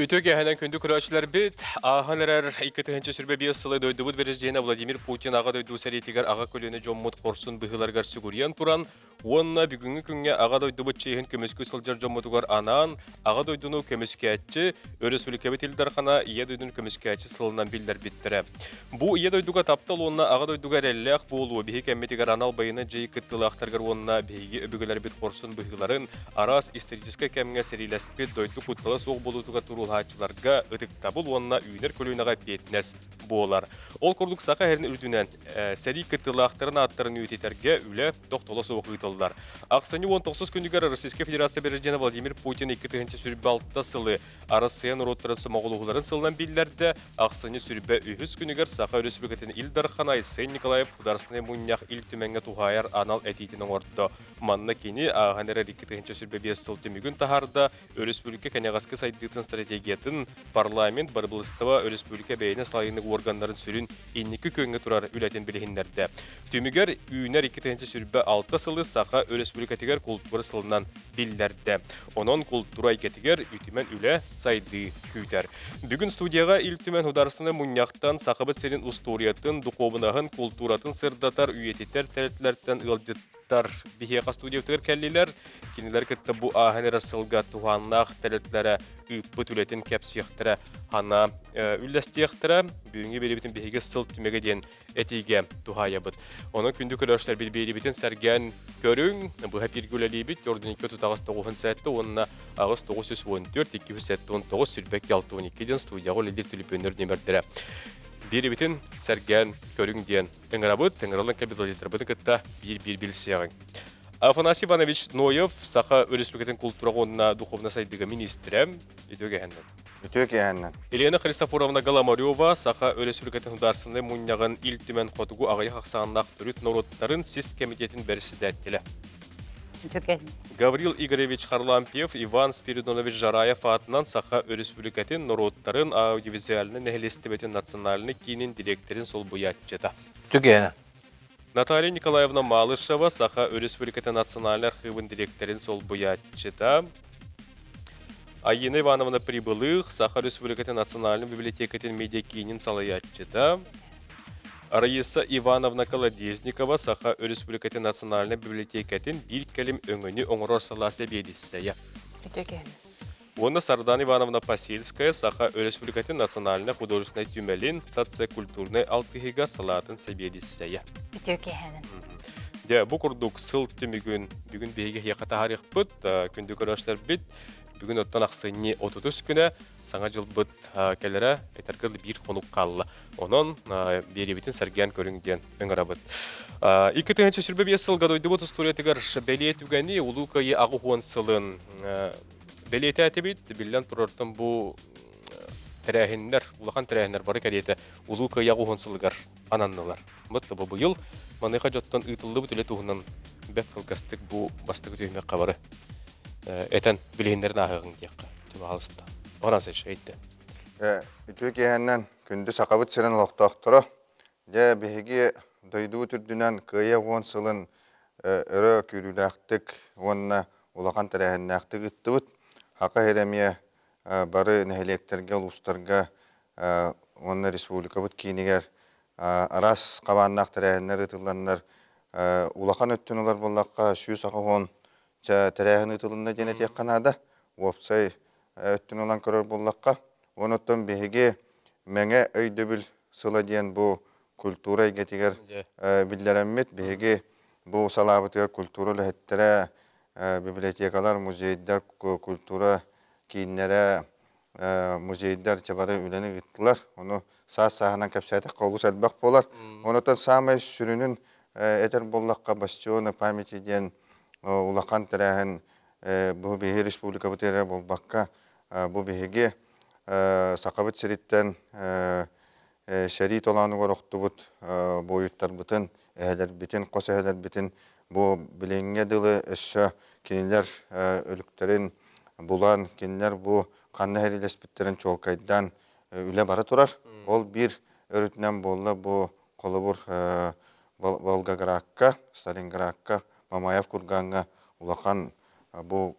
Үтүө киэһэнэн күндү көрөөччүлэрбит, ааһан эрэр 2025 сылы дойдубут президенэ Владимир Путин Аҕа дойду сэриитигэр аҕа көлүөнэ дьоммут хорсун быһыыларыгар сүгүрүйэн туран уонна бүгүҥҥү күҥҥэ Аҕа дойдубут чиэһин көмүскүү сылдьар дьоммутугар анаан Аҕа дойдуну көмүскээччи, өрөспүүбүлүкэбит Ил Дархана Ийэ дойдуну көмүскээччи сылынан биллэрбиттэрэ. Бу Ийэ дойдуга таптал уонна Аҕа дойдуга эрэллээх буолуу биһи кэммитигэр анал байыаннай дьайыы кыттыылаахтарыгар уонна биһиги өбүгэлэрбит хорсун быһыыларын араас историческай кэмҥэ сэриилэспит дойду куттала суох буолуутугар туруулаһааччыларга ытыктабыл уонна үүнэр көлүөнэҕэ эппиэтинэс буолар. Ол курдук Саха сирин үрдүнэн сэрии кыттыылаахтарын ааттарын үйэтитэргэ үлэ тохтоло суох ыытыллар. Ахсынньы 19 күнүгэр Российскай Федерация Президенэ Владимир Путин 2026 сылы Арассыйа норуоттарын сомоҕолоһууларын сылынан биллэрдэ. Ахсынньы сүрбэ үһүс күнүгэр Саха Өрөспүүбүлүкэтин Ил Дархана Айсен Николаев Государственнай мунньах Ил Түмэҥҥэ туһаайар анал этиитин оҥордо. Манна кини ааһан эрэр 2025 сыл түмүгүн таһаарда, өрөспүүбүлүкэ кэнэҕэски сайдыытын стратегиятын, парламент, бырабыылыстыба, өрөспүүбүлүкэ бэйэни салайыныы уорганнарын сүрүн инники күөҥҥэ турар үлэтин билиһиннэрдэ. Түмүгэр үүнэр 2026 сылы Саха Өрөспүүбүлүкэтигэр култуура сылынан биллэрдэ. Онон култуура эйгэтигэр үтүмэн үлэ, сайдыы күүтэр. Бүгүн студияҕа Ил Түмэн Художественнай мунньахтан Сахабыт сирин устуоруйатын, духуобунаһын, култууратын сырдатар, үйэтитэр тэрилтэлэртэн ыалдьыттар биһиэхэ студиябытыгар кэллилэр. Кинилэр кытта бу ааһан эрэр сылга туһааннаах тэрилтэлэрэ ыыппыт үлэтин кэпсиэхтэрэ, хана үллэстиэхтэрэ. Бүгүҥҥү биэриибитин биһиги сыл түмүгэ диэн этиигэ туһаайабыт. Онон күндү көрөөччүлэрбит биэриибитин сэргээн көрүҥ, быһа бииргэ үлэлиибит, ордуникка тутаҕас тоҕуһун сэттэ уонна аҕыс 914 279 сүрбэк 62 диэн студияҕа үлэлиир түлүпүөннэр нүөмэрдэрэ. Биэриибитин сэргээн көрүҥ диэн ыҥырабыт, ыҥырыллан капиталистарбытын кытта биир-биир билсиэҕиҥ. Афанасий Иванович Ноев, Саха Өрөспүүбүлүкэтин култуура уонна духовнай сайдыыга министрэ, үтүө кэһэннэн. Үтүө киэһэннэн. Елена Христофоровна Голомарева Саха Өрөспүүбүлүкэтин Судаарыстыбаннай Мунньаҕын Ил Түмэн хотугу аҕыйах ахсааннаах төрүт норуоттарын сис кэмитиэтин бэрэссэдээтэлэ. Үтүө киэһэннэн. Гаврил Игоревич Харлампьев Иван Спиридонович Жараев аатынан Саха Өрөспүүбүлүкэтин норуоттарын аудиовизуальнай нэһилиэстибэтин национальнай киинин дириэктэрин солбуйааччыта. Үтүө киэһэннэн. Наталья Николаевна Малышева Саха Өрөспүүбүлүкэтин национальнай архыыбын дириэктэрин солбуйааччыта. Айина Ивановна Прибылых, Саха Республикатын Национальнай библиотекатын медиакиинин салайааччыта, Раиса Ивановна Колодезникова, Саха Республикатын Национальнай библиотекатын биир кэлим өҥөнү оҥорор салаа сэбиэдиссэйэ. Уонна Сардан Ивановна Посельская, Саха Республикатын Национальнай художественнай түмэлин социокультурнай алтыһыыга салаатын сэбиэдиссэйэ. Үтүө киэһэнэн. Дьэ, бу курдук сыл түмүгүн бүгүн биһиги эһиэхэ таһаарыахпыт, күндү көрөөччүлэрбит. Бүгүн оттон ахсынньы 30 күнэ саҥа дьылбыт кэлэрэ этэргэ биир хонук хаалла. Онон биэриибитин сэргээн көрүҥ диэн ыҥырабыт. 2025 сылга дойдубут устуоруйатыгар бэлиэ түгэни Улуу Кыайыы 80 сылын бэлиэтээтибит. Биллэн турартан бу тэрээһиннэр, улахан тэрээһиннэр бары кэриэтэ Улуу Кыайыы 80 сылыгар ананнылар. Бу бу быйыл маныаха дьоттон ыытыллыбыт үлэ туһунан бэрт кылгастык бу бастакы түһүмэххэ бары этэн билиһиннэрин ааһыаҕыҥ диэххэ. Пожалуйста. Афанасьевич, эйтэ. Үтүө киэһэннэн күндү Сахабыт сирин олохтоохторо, дьэ биһиги дойдубут үрдүнэн Кыайыы 10 сылын өрө күүрүүлээхтик уонна улахан тэрээһиннээхтик ыыттыбыт. Саха сирэ эмиэ бары нэһилиэктэргэ, улуустарга уонна республикабыт киинигэр араас хабааннаах тэрээһиннэр ыытылланнар улахан өттүн ылар буоллахха 180 тэрээһин ыытылынна диэн этиэххэ наада. Уопсай өттүн ылан көрөр буоллахха. Онон биһиги Мэҥэ өйдөбүл сыла диэн бу культура эйгэтигэр биллэрэммит биһиги бу салаабытыгар культура үлэһиттэрэ, библиотекалар, музейдар, культура кииннэрэ, музейдар чэ бары үлэни ыыттылар. Ону саас-сааһынан кэпсээтэххэ олус элбэх буолар. Онотон саамай сүрүнүн этэр буоллахха Бастионы памяти диэн улахан тэрээһин бу биһиги республикабытыгар эрэ буолбакка бу биһиги Сахабыт сириттэн сэрии толоонугар охтубут буойуттарбытын, эһэлэрбитин, хос эһэлэрбитин бу билиҥҥэ дылы өссө кинилэр өлүктэрин булан, кинилэр бу ханна сэриилэспиттэрин чуолкайдаан үлэ бара турар. Ол биир өрүтүнэн буолла бу холобур Волгоградка, Сталинградка, Мамаев кургаҥҥа улахан бу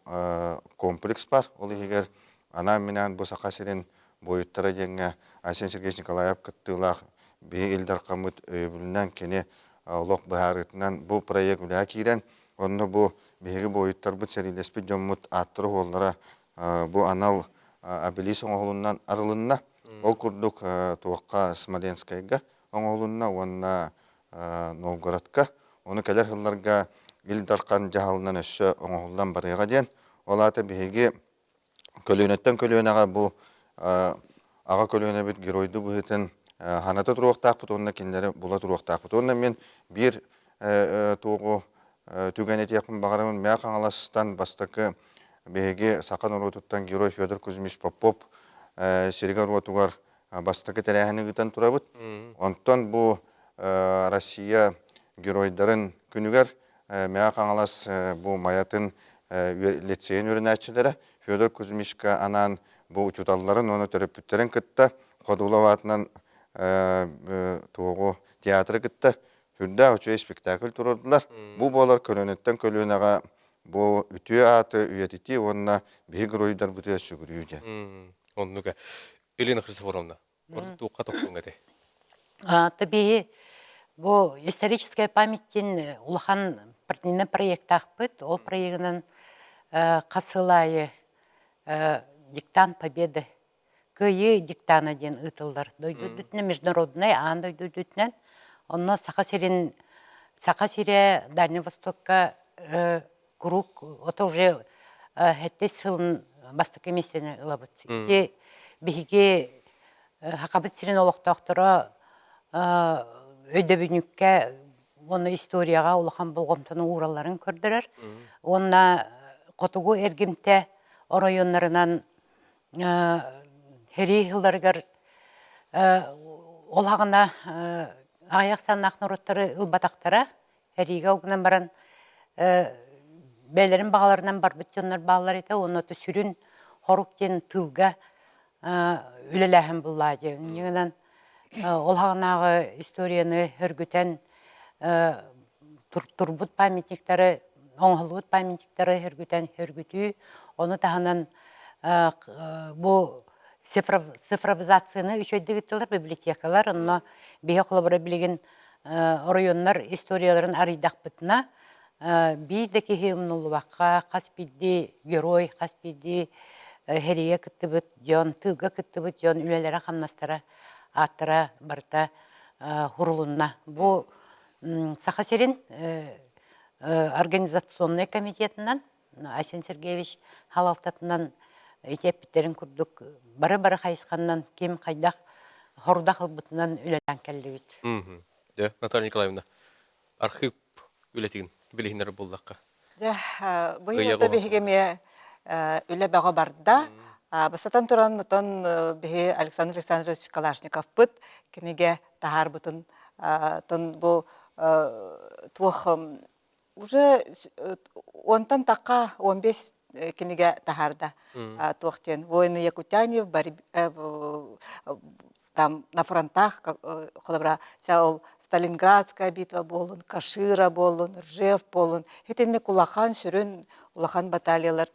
комплекс бар. Ол иһигэр Анаан-минээн бу Саха сирин буойуттара диэҥҥэ Айсен Сергеевич Николаев кыттыылаах биһи Ил Дархаммыт өйөбүлүнэн кини олох быһаарыытынан бу проект үлэҕэ киирэн, онно бу биһиги буойуттарбыт, сэриилэспит дьоммут ааттара-суоллара бу анал обелиск оҥоһулунан арылынна. Ол курдук туохха Смоленскайга оҥоһулунна уонна Новгородка. Ону кэлэр сылларга Ил Дархан дьаһалынан өссө оҥоһуллан барыаҕа диэн. Ол аата биһиги көлүөнэттэн көлүөнэҕэ бу аҕа көлүөнэбит геройдуу быһыытын ханата туруохтаахпыт уонна кинилэри була туруохтаахпыт. Уонна мин биир туоҕу түгэн этиэхпин баҕарабын. Мэҥэ Хаҥаластан бастакы биһиги саха норуотуттан герой Федор Кузьмич Попов сиригэр-уотугар бастакы тэрээһини ыытан турабыт. Онтон бу Россия геройдарын күнүгэр Мэҥэ Хаҥалас бу Майатын лицейин үөрэнээччилэрэ Федор Кузьмичка анаан бу учууталларын уонна төрөппүттэрин кытта Ходулов аатынан туоҕу театры кытта сүрдээх үчүгэй спектакль туруордулар. Бу буолар көлүөнэттэн көлүөнэҕэ бу үтүө ааты үйэтитии уонна биһи геройдарбытыгар сүгүрүйүү диэн. Оннук. Елена Христофоровна, ордук туохха тохтуҥ этэй? Табиһи бу историческая память улахан партийнай проектаахпыт. Ол проегынан хас сыл аайы диктант победы Кыайыы диктана диэн ыытыллар. Дойду үрдүтүнэн международнай аан дойду үрдүтүнэн. Онно Саха сирин Саха сирэ Дальний Востокка куруук ото уже сэттис сылын бастакы миэстэни ылабыт. Ити биһиги Сахабыт сирин олохтоохторо өйдөбүнньүккэ уонна историяҕа улахан болҕомтону ууралларын көрдөрөр. Уонна хотугу эргимтэ оройуоннарынан Сэрии сылларыгар ол аҕына аҕыйах санаах норуоттары ылбатахтара. Сэриигэ ол гынан баран бэйэлэрин баҕаларынан барбыт дьоннор бааллар этэ уонна сүрүн хорук диэн тыылга үлэлээһин буллаа дьэ. Инньэ гынан ол аҕынааҕы историяны сөргүтэн турбут памятниктары, оҥоһуллубут памятниктары сөргүтэн сөргүтүү, ону таһынан бу цифровизацияны үчүгэйдик ыыттылар библиотекалар, онно биһи холобура билигин оройуоннар историяларын арыйдахпытына биир да киһи умнуллубакка хас биирдии герой, хас биирдии сэриигэ кыттыбыт дьон, тыылга кыттыбыт дьон үлэлэрэ-хамнастара, ааттара барыта сурулунна. Бу Саха сирин организационнай комитетынан Айсен Сергеевич салалтатынан ити эппиттэрин курдук бары-бары хайысханнан ким хайдах хордах ылбытынан үлэлээн кэллибит. Дьэ, Наталья Николаевна, архыып үлэтин билиһиннэрэр буоллахха. Дьэ, быйыл ото биһиги эмиэ үлэ бөҕө барда. Бастатан туран, отон биһи Александр Александрович Калашниковпыт кинигэ таһаарбытын тон бу туох уже онтон тахха 15 кинигэ таһаарда. Туох диэн «Воины Якутяне в там на фронтах холобура ол Сталинградская битва буоллун, Кашира буоллун, Ржев буоллун итинник улахан сүрүн улахан баталиялар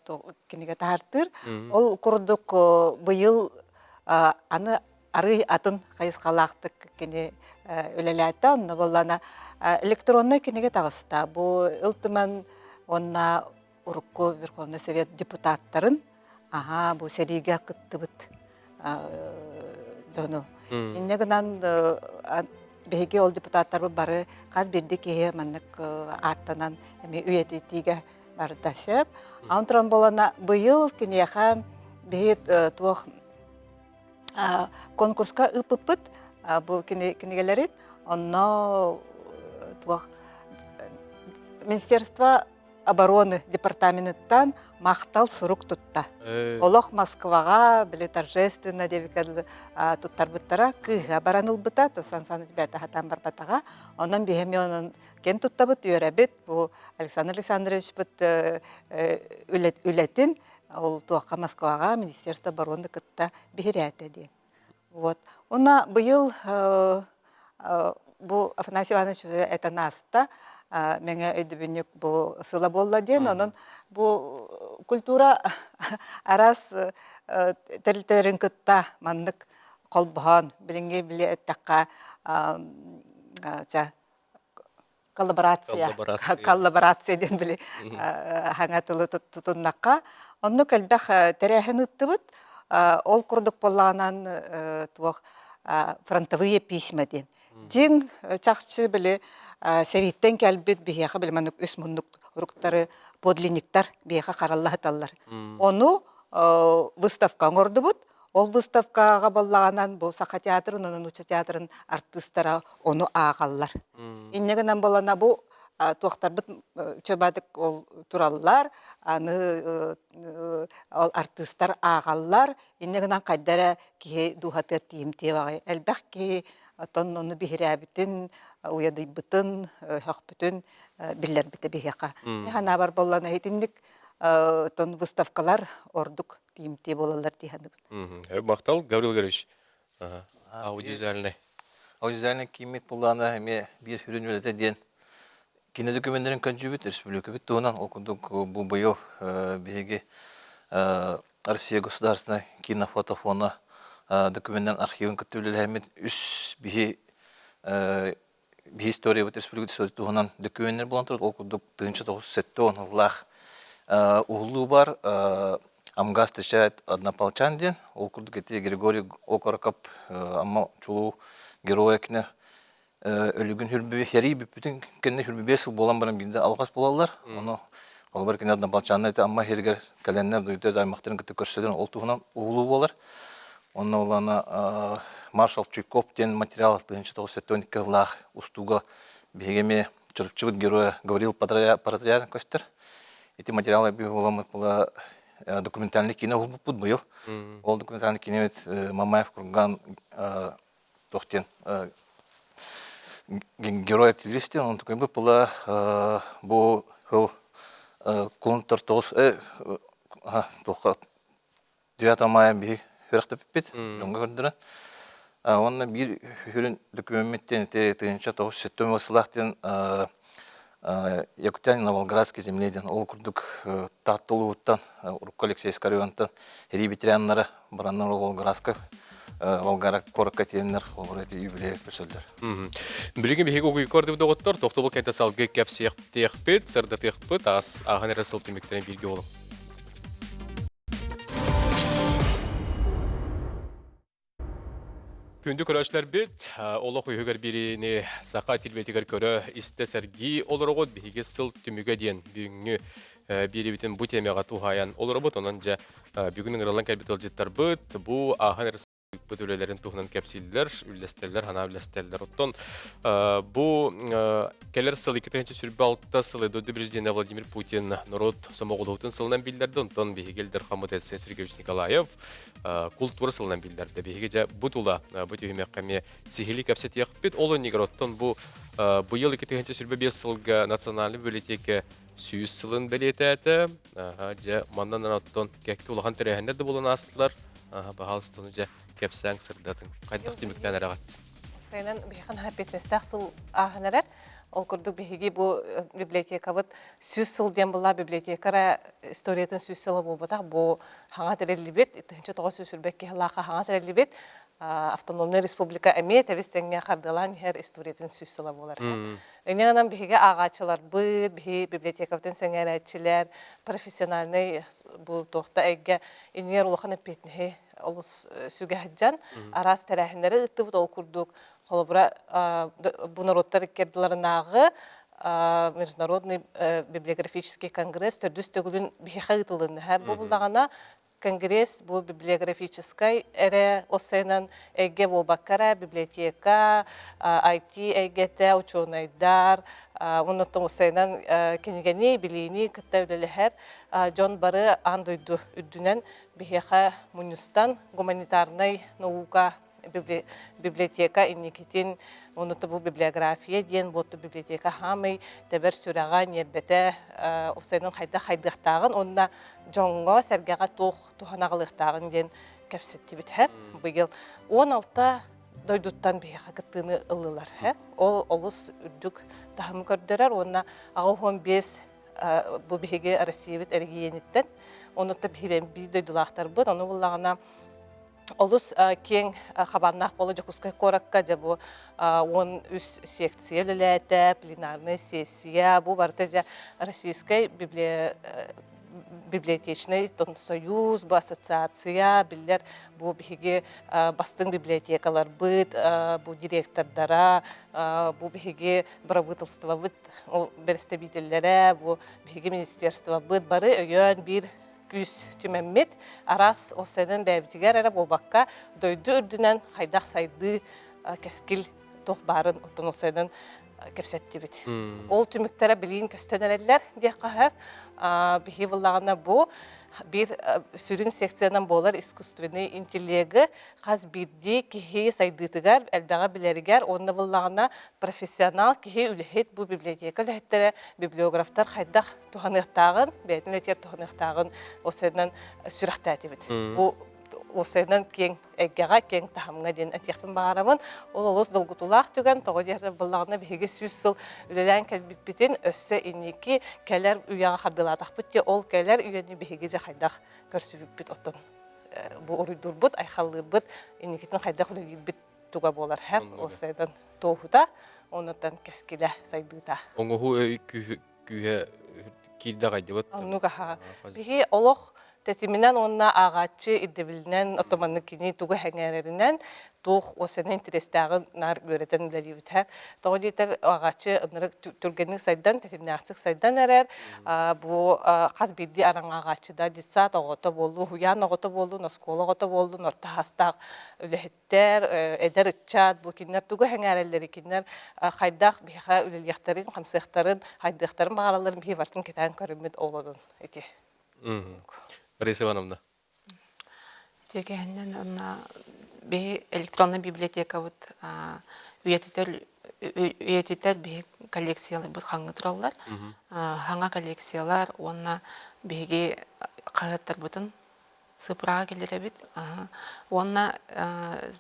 кинигэ таһаартыыр. Ол курдук быйыл аны арый атын хайысхалаахтык кини үлэлээтэ. Онно буоллаана электроннай кинигэ таҕыста. Бу Ил Түмэн уонна урукку Верховный Совет депутаттарын аһаа бу сэриигэ кыттыбыт дьону. Инньэ гынан биһиги ол депутаттарбыт бары хас биирдии киһи маннык ааттанан эмиэ үйэтитиигэ барда сөп. Аны туран буолана быйыл киниэхэ биһи туох конкурска ыыппыппыт бу кинигэлэрин онно туох Министерство обороны департаменыттан махтал сурук тутта. Олох Москваҕа били торжественно диэбикэ туттарбыттара кыыһа баран ылбыта Сан Саныч бэйэтэ сатаан барбатаҕа. Онон биһи эмиэ онон кэн туттабыт, үөрэбит. Бу Александр Александровичпыт үлэтин ол туохха Москваҕа Министерство обороны кытта биһирээтэ диэн. Вот. Уонна быйыл бу Афанасий Иванович этэн ааста Мэҥэ өйдөбүнньүк бу сыла буолла диэн. Онон бу культура араас тэрилтэлэрин кытта маннык холбоһон билиҥҥи били эттэххэ ча коллаборация коллаборация диэн били хаҥа тылы тутуннахха оннук элбэх тэрээһин ыыттыбыт. Ол курдук буоллаҕынан туох фронтовые письма диэн дьиҥ чахчы били сэрииттэн кэлбит биһиэхэ били маннык үс муннук уруктары подлинниктар биһиэхэ харалла сыталлар. Ону выставка оҥордубут. Ол выставкаҕа буоллаҕынан бу Саха театрын уонна Нуучча театрын артыыстара ону ааҕаллар. Инньэ гынан буолана бу туохтарбыт чөбөтүк ол тураллар, аны ол артыыстар ааҕаллар. Инньэ гынан хайда эрэ киһи дууһатыгар тиийимтиэ баҕайы. Элбэх киһи оттон ону биһирээбитин, уйадыйбытын, өһөхпүтүн биллэрбитэ биһиэхэ. Мин санаабар буоллаҕына итинник оттон выставкалар ордук тиийимтиэ буолаллар дии саныыбын. Махтал, Гаврил Григорьевич. Аудиовизуальный. Аудиовизуальный кииммит буллаана эмиэ биир сүрүн үлэтэ диэн кино документарын көрдүүбүт, республикабыт туһунан ол курдук бу быйыл биһиги Россия государственной кинофотофона документарын архивын кытта үлэлэһэммит үс биһи биһи историябыт республика туһунан дөкүөннэр буолан турар. Ол курдук 1970 сыллаах уһулуу бар Амга встречает однополчан диэн. Ол курдук ити Григорий Окороков Амма чулуу геройа кини өлүгүн хүрбү хэрии бүппүтүн кэннэ хүрбү сыл буолан баран биирдэ алҕас булаллар. Ону холобур кини однополчаннар ити Амма иһигэр кэлэннэр дойду аймахтарын кытта көрсөлөр ол туһунан уһулуу буолар. Онно улаана маршал Чуйков диэн материал 1972 сыллаах устууга биһиги эмиэ Чурапчыбыт геройа Гаврил Паратрян көстөр. Ити материал биһиги буоламмыт була документальный кино уһулбуппут быйыл. Ол документальный кинобит Мамаев Курган туох диэн герой артиллерист диэн, онтукайбыт была бу сыл кулун тоҕус туохха 9 мая биһи үөрэхтэппиппит, дьоҥҥо көрдөрөн. Уонна биир сүрүн докумеммит диэн ити 1970 сыллаах диэн Якутянин на Волгоградской земле диэн ол курдук Таатта улууһуттан урукку Алексеевскай районтан эрии ветераннара бараннар Волгоградска Волгоград куоракка тиэннэр холобура ити юбилей көрсөллөр. Билигин биһиги угуйка ордубут доҕоттор тохтобул кэнтэ салгыы кэпсиэхтиэхпит, сырдатыахпыт, аас ааһан эрэр сыл түмүктэрин бииргэ буолуҥ. Күндү көрөөччүлэрбит, олох үһүгэр биэриини саха телевизорыгар көрө, истэ сэргии олороҕут. Биһиги сыл түмүгэ диэн бүгүҥҥү биэриибитин бу тиэмэҕэ туһаайан олоробут. Онон дьэ бүгүн ыҥырыллан кэлбит ыалдьыттарбыт бу ааһан эрэ ыыппыт үлэлэрин туһунан кэпсииллэр, үллэстэллэр, санаа үллэстэллэр. Оттон бу кэлэр сыл 2026 сылы дойду президенэ Владимир Путин норуот сомоҕолоһуутун сылынан биллэрдэ. Онтон биһиги Ил Дархаммыт Айсен Сергеевич Николаев култуура сылынан биллэрдэ. Биһиги дьэ бу тула бу түһүмэххэ эмиэ сиһилии кэпсэтиэхпит. Ол иннигэр оттон бу быйыл 2025 сылга национальнай библиотека 100 сылын бэлиэтээтэ. Дьэ, манна оттон кэккэ улахан тэрээһиннэр да буолан аастылар. Баһаалыстаны дьэ кэпсээҥ сырдатын. Хайдах түмүктээн эрэҕит? Сайынан биһиэхэ наһаа эппиэтинэстээх сыл ааһан эрэр. Ол курдук биһиги бу библиотекабыт 100 сыл диэн буолла библиотека эрэ историятын 100 сыла буолбатах. Бу хаҥа тэриллибит, 1922 сыллаахха хаҥа тэриллибит автономнай республика эмиэ тэбис тэҥҥэ хардыылаан иһэр историятын 100 сыла буолар. Инньэ гынан биһиги ааҕааччыларбыт, биһи библиотекабытын сэҥээрээччилэр, профессиональнай бу туохта эйгэ иннигэр улахан эппиэтинэһи олус сүгэ сылдьан араас тэрээһиннэри ыыттыбыт. Ол курдук, холобура, бу норуоттар икки ардыларынааҕы Международный библиографический конгресс төрдүс төгүлүн биһиэхэ ыытылынна. Бу буллаҕына Конгресс бу библиографическай эрэ осенан эйгэ буолбакка эрэ библиотека, IT эйгэтэ, учуонайдар, уонна осенан кинигэни, билиини кытта үлэлэһэр дьон бары аан дойду үрдүнэн биһиэхэ мунньустан гуманитарнай наука библиотека инникитин уонна бу библиография диэн буоту библиотека хаамый тэбэр сүрэҕэ ньиэрбэтэ уопсайынан хайдах хайдыахтааҕын уонна дьоҥҥо сэргэҕэ туох туһаны аҕалыахтааҕын диэн кэпсэттибит быйыл 16 дойдуттан биһиэхэ кыттыыны ыллылар ол олус үрдүк таһымы көрдөрөр уонна 85 бу биһиги Россиябыт эрэгийиэниттэн. Онуттан биһиги биир дойдулаахтарбыт, ону буллаҕына олус киэҥ хабааннаах буола Дьокуускай куоракка дьэ бу 13 секция үлэлээтэ, пленарная сессия, бу барыта дьэ Российскай библиотечный союз, бу ассоциация, биллэр бу биһиги бастыҥ библиотекаларбыт, бу директордара, бу биһиги бырабыыталыстыбабыт бэрэстэбиитэллэрэ, бу биһиги министерствобыт бары өйөөн биир күүс түмэммит, араас ол сайдан бэйэбитигэр эрэ буолбакка, дойду үрдүнэн хайдах сайдыы кэскил туох баарын оттон ол сайдан кэпсэттибит. Ол түмүктэрэ билигин көстөн эрэллэр диэххэ сөп. Биһи буллаҕына бу биир сүрүн секциянан буолар искусственный интеллегы хас биирдии киһи сайдыытыгар элбэҕи билэригэр уонна буллаҕына профессионал киһи үлэһит бу библиотека үлэһиттэрэ библиографтар хайдах туһаныахтааҕын бэйэтин үлэтигэр туһаныахтааҕын уопсайынан сүрэхтээтибит. Бу уопсайынан киэҥ эйгэҕэ, киэҥ таһымҥа диэн этиэхпин баҕарабын. Ол олус долгутуулаах түгэн, тоҕо диэхтэр буоллаҕына биһиги 100 сыл үлэлээн кэлбиппитин өссө инники кэлэр үйэҕэ хардыылаатахпыт дии, ол кэлэр үйэни биһиги дьэ хайдах көрсүбүппүт оттон бу уруйдуурбут, айхаллыырбыт, инникитин хайдах үлэлиирбит туга буолар һэп, уопсайынан туоһута, оннуттан кэскилэ, сайдыыта. Оҥоһуу өй күүһэ киирдэ аҕайдыбыт. Оннук аһа. Биһи олох тэтиминэн уонна ааҕааччы ирдэбилинэн оттоманнык кини тугу сэҥээрэринэн туох уосанан интэриэстээҕин наар үөрэтэн үлэлиибит. Тоҕо диэтэр ааҕааччы ынырык түргэнник сайдан, тэтимнээхтик сайдан эрэр. Бу хас биирдии араҥ ааҕааччы да детсад оҕото буоллун, уһуйаан оҕото буоллун, оскуола оҕото буоллун, орто саастаах үлэһит эдэр ыччат, бу кинилэр тугу сэҥээрэллэрий, кинилэр хайдах биһиэхэ үлэлиэхтэрин, хамсыахтарын, хайдыахтарын баҕаралларын биһи барытын кэтээн көрүммүт олорун ити. Раиса Ивановна. Үтүөкэһиннэн онно биһи электронный библиотекабыт үйэтитэр үйэтитэр биһи коллекцияларбыт хаҥыы тураллар. Хаҥа коллекциялар уонна биһиги хаһыаттарбытын сыпыраҕа киллэрэбит. Уонна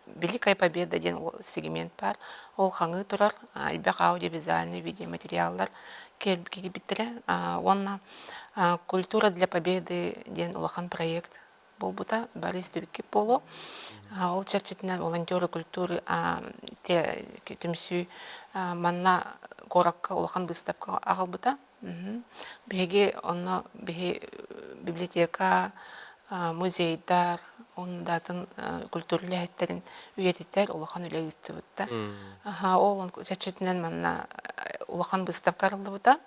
Великая Победа диэн сегмент баар. Ол хаҥыы турар элбэх аудиовизуальный видеоматериаллар киирбиттэрэ. Уонна Культура для Победы диэн улахан проект буолбута. Бары истибиккит буолуо. Ол чэрчитинэн волонтеры культуры түмсүү манна куоракка улахан выставка аҕалбыта. Биһиги онно биһи библиотека, музейдар, уонна да атын культура үлэһиттэрин үйэтитэр улахан үлэ ыыттыбыт да. Ол чэрчитинэн манна улахан выставка арыллыбыта.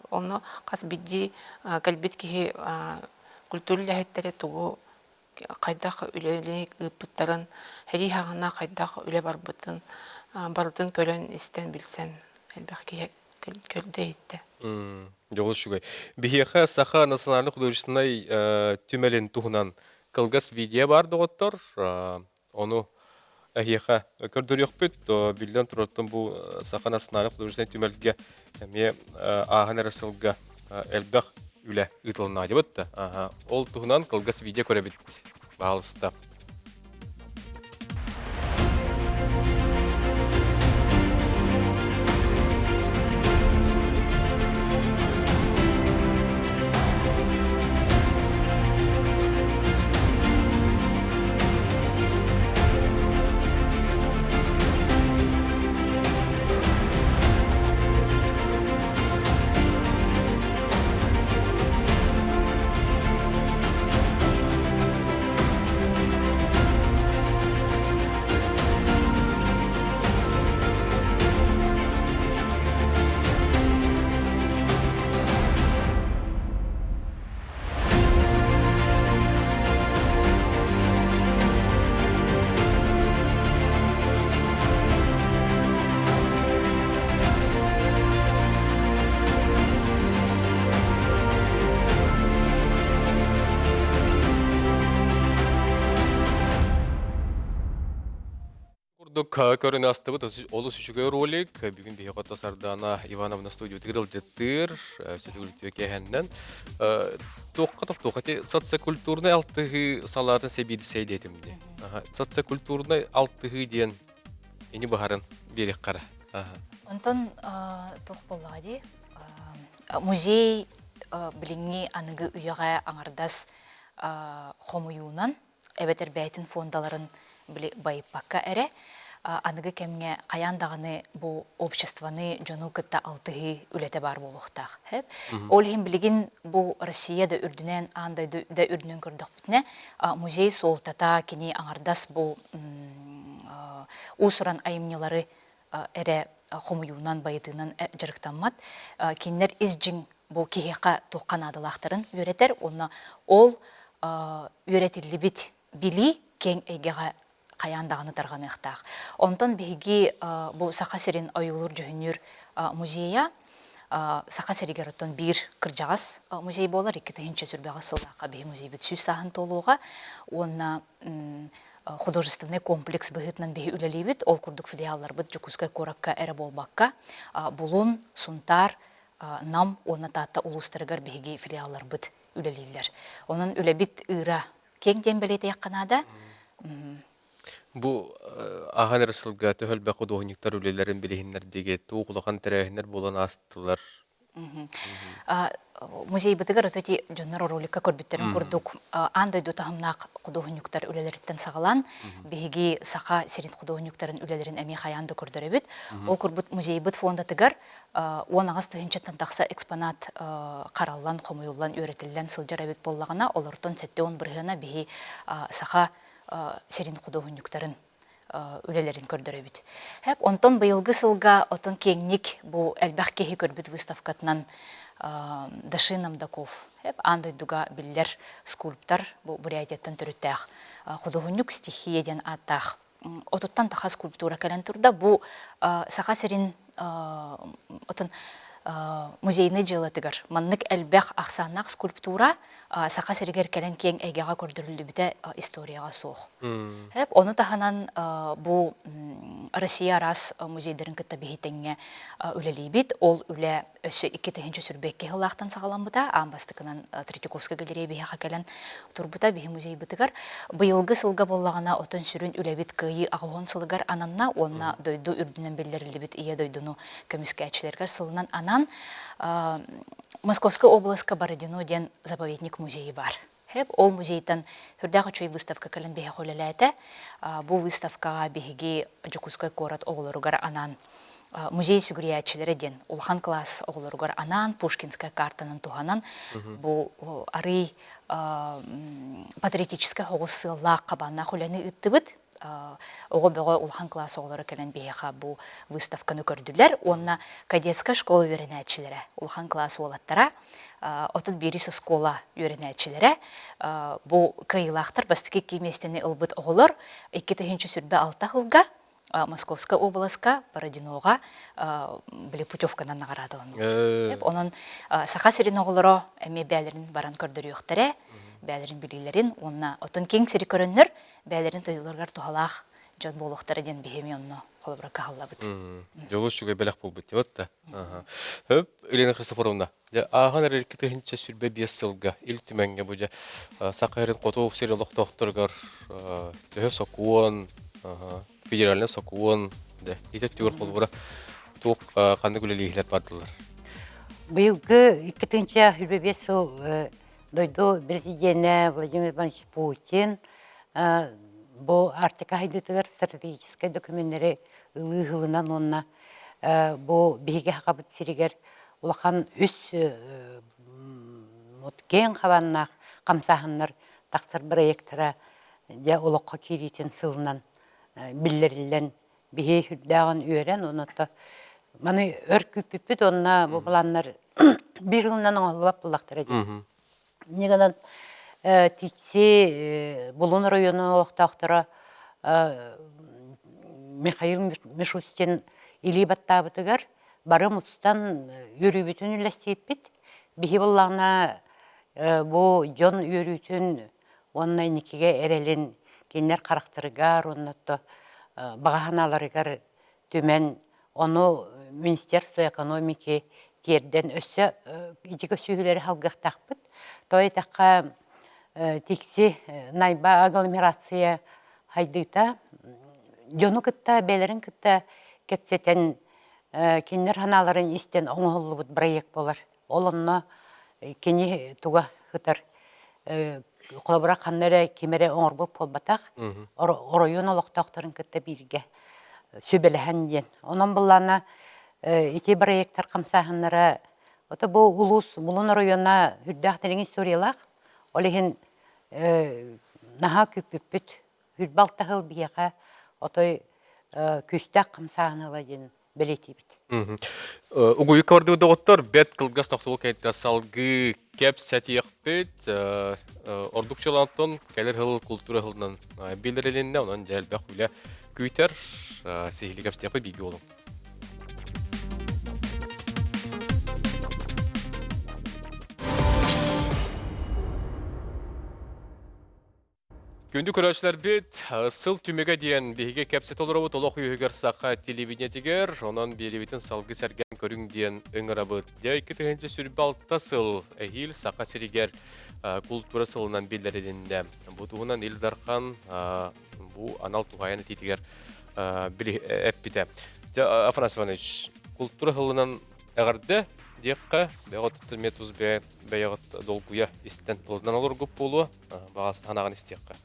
Онно хас биирдии кэлбит киһи культура үлэһиттэрэ тугу хайдах үлэни ыыппыттарын, сэрии саҕана хайдах үлэ барбытын барытын көрөн, истэн, билсэн элбэх киһи көрдө-иһиттэ. Дьоҕус үчүгэй. Биһиэхэ Саха национальнай художественнай түмэлин туһунан кылгас видео баар доҕоттор. Ону эһиэхэ көрдөрүөхпүт. Биллэн турартан бу Саха национальнай художественнай түмэлгэ эмиэ ааһан эрэ сылга элбэх үлэ ыытылынна дебит да. Ол туһунан кылгас видео көрөбүт. Баалыста. Курдук көрөн астыбыт олус үчүгэй ролик. Бүгүн биһиэхэ ото Сардаана Ивановна студиятыгар ылдьыттыыр, сөтүгүлүтүө кэһэннэн. Туохха тохтуохха ти социокультурнай алтыһыы салаатын сэбиэдиссэй диэтим дии. Социокультурнай алтыһыы диэн ини баһарын биэриэххэ Онтон туох буоллаҕа дии? Музей. билиҥҥи аныгы үйэҕэ аҥардас хомуйуунан эбэтэр бэйэтин фондаларын били байыппакка эрэ аныгы кэмҥэ хайаан даҕаны бу обществоны дьону кытта алтыһыы үлэтэ баар буолуохтаах. Ол иһин билигин бу Россия да үрдүнэн, аан дойду да үрдүнэн көрдөхпүтүнэ, музей суолтата кини аҥардас бу уус-уран айымньылары эрэ хомуйуунан, байытыынан дьарыктаммат. Кинилэр ис дьиҥ бу киһиэхэ туохха наадалаахтарын үөрэтэр уонна ол үөрэтиллибит билии киэҥ эйгэҕэ хайаан даҕаны тарҕаныахтаах. Онтон биһиги бу Саха сирин ойуулуур-дьүһүннүүр музейа Саха сиригэр оттон биир кырдьаҕас музей буолар. 2008 сыллаахха биһи музейбыт 100 сааһын туолуоҕа уонна художественнай комплекс быһыытынан биһи үлэлиибит. Ол курдук филиалларбыт Дьокуускай куоракка эрэ буолбакка, Булун, Сунтаар, Нам уонна Таатта улуустарыгар биһиги филиалларбыт үлэлииллэр. Онон үлэбит ыыра киэҥ диэн бэлиэтиэххэ наада. Бу ааһан эрэ сылга төһө элбэх худуоһунньуктар үлэлэрин билиһиннэрдиги, туох улахан тэрээһиннэр буолан аастылар? Музейбытыгар ото ити дьоннор роликка көрбүттэрин курдук аан дойду таһымнаах худуоһунньуктар үлэлэриттэн саҕалаан биһиги Саха сирин худуоһунньуктарын үлэлэрин эмиэ хайаан да көрдөрөбүт. Ол курбут музейбыт фондатыгар 18 тыһыынчаттан тахса экспонат хараллан, хомуйуллан, үөрэтиллэн сылдьар эбит буоллаҕына, олортон 70 бырыһыана биһи саха сирин худуоһунньуктарын үлэлэрин көрдөрөбүт. Онтон быйылгы сылга отон киэҥник бу элбэх киһи көрбүт выставкатынан Даши Намдаков аан дойдуга биллэр скульптор бу Бурятияттан төрүттээх худуоһунньук стихия диэн ааттаах отуттан таха скульптура кэлэн турда. Бу Саха сирин отон музейный дьыалатыгар маннык элбэх ахсааннаах скульптура Саха сиригэр кэлэн киэҥ эйгэҕэ көрдөрүллүбүтэ историяҕа суох. Ону таһынан бу Россия араас музейдарын кытта биһи тэҥҥэ үлэлиибит. Ол үлэ өссө 2022 сыллаахтан саҕаламмыта. Аан бастакынан Третьяковскай галерея биһиэхэ кэлэн турбута биһи музейбытыгар. Быйылгы сылга буоллаҕына отон сүрүн үлэбит Кыайыы аҕыс сылыгар ананна уонна дойду үрдүнэн биллэриллибит Ийэ дойдуну көмүскээччилэригэр сылынан анаан Московскай областка Бородино диэн заповедник музейы бар. Хэп ол музейтан үрдээх үчүгэй выставка кэлэн биһиэхэ үлэлээтэ. Бу выставкаҕа биһиги Дьокуускай куорат оҕолоругар анаан музей сүгүрүйээччилэрэ диэн улахан класс оҕолоругар анаан Пушкинская картанан туһанан бу арый патриотическай оҕус сыаллаах хабааннаах үлэни ыыттыбыт. Оҕо бөҕө улахан класс оҕолоро кэлэн биһиэхэ бу выставканы көрдүлэр уонна кадетская школа үөрэнээччилэрэ, улахан класс уолаттара 31 оскуола үөрэнээччилэрэ бу кыайыылаахтар бастакы икки миэстэни ылбыт оҕолор 2026 сылга Московскай областка Бородиноҕа били путевканан наҕараадаланнылар. Онон Саха сирин оҕолоро эмиэ бэйэлэрин баран көрдөрүөхтэрэ, бэйэлэрин билиилэрин уонна оттон киэҥ сири көрөннөр бэйэлэрин дойдуларыгар туһалаах дьон буолуохтара диэн биһи эмиэ онно холобура кыһаллабыт. Дьолу үчүгэй бэлэх буолбут диэбит да. Хөп, Елена Христофоровна, дьэ ааһан эрэр 2025 сылга Ил Түмэҥҥэ бу дьэ Саха сирин хоту сир олохтоохторугар төһө сокуон, федеральнай сокуон, дэ ити өттүгэр холобура туох ханнык үлэлииһилэр бардылар? Быйылгы 2025 сыл дойду президенэ Владимир Иванович Путин бу Арктика сайдыытыгар стратегическай докуменнары ылыы ылынан уонна бу биһиги Сахабыт сиригэр улахан үс киэҥ хабааннаах хамсааһыннар тахсар бырайыактара дьэ олоххо киириитин сылынан биллэриллэн биһи сүрдээҕин үөрэн онон маны өр күүппүппүт уонна бу планнар биир ылынан оҥоһуллубат буоллахтара дии. Инньэ гынан Тикси Булун оройуонун олохтоохторо Михаил Мишустин илии баттаабытыгар бары мустан үөрүүбүтүн үллэстибиппит. Биһи буоллаҕына бу дьон үөрүүтүн уонна инникигэ эрэлин кинилэр харахтарыгар уонна баҕа санааларыгар түмэн ону Министерство экономики тиэрдэн өссө ити көсүүһүлэри халгыахтаахпыт. Тоҕо диэтэххэ Тикси найба агломерация хайдыыта дьону кытта бэйэлэрин кытта кэпсэтэн кинилэр санааларын истэн оҥоһуллубут проект буолар. Ол онно Кини туга сытар холобура ханна эрэ ким эрэ оҥорбут буолбатах, оройуон олохтоохторун кытта бииргэ сүбэлэһэн диэн. Онон былаана ити проектар хамсааһыннара ото бу улуус Булун оройуона үрдээх дириҥ историялаах. Ол иһин наһаа күүппүппүт. Үрбэ алтаһыл биһиэхэ отой күүстээх хамсааһын ыла диэн бэлиэтиибит. Угуйукка бардыбыт доҕоттор, бэрт кылгас тохтобул кэнниттэн салгыы кэпсэтиэхпит. Ордук чолонтон кэлэр сыл култуура сылынан биллэрилиннэ, онон дьэ элбэх үлэ күүтэр. Сиһили кэпсэтиэхпит бииргэ буолуҥ. Күндү көрөөччүлэрбит, сыл түмүгэ диэн биһиги кэпсэтэ олоробут олох үөһүгэр саха телевидениетигэр, онон биэриибитин салгыы сэргээн көрүҥ диэн ыҥырабыт. Дьэ, 2026 сыл эһиил Саха сиригэр култуура сылынан биллэрилиннэ. Бу туһунан Ил Дархан бу анал туһаайан этиитигэр эппитэ. Дьэ, Афанасий Иванович, култуура сылынан эҕэрдэ диэххэ, бэйэҕит эмиэ тус бэйэҕит долгуйа истэн тылынан олоргуп буолуо. Баҕас санааҕын истиэххэ.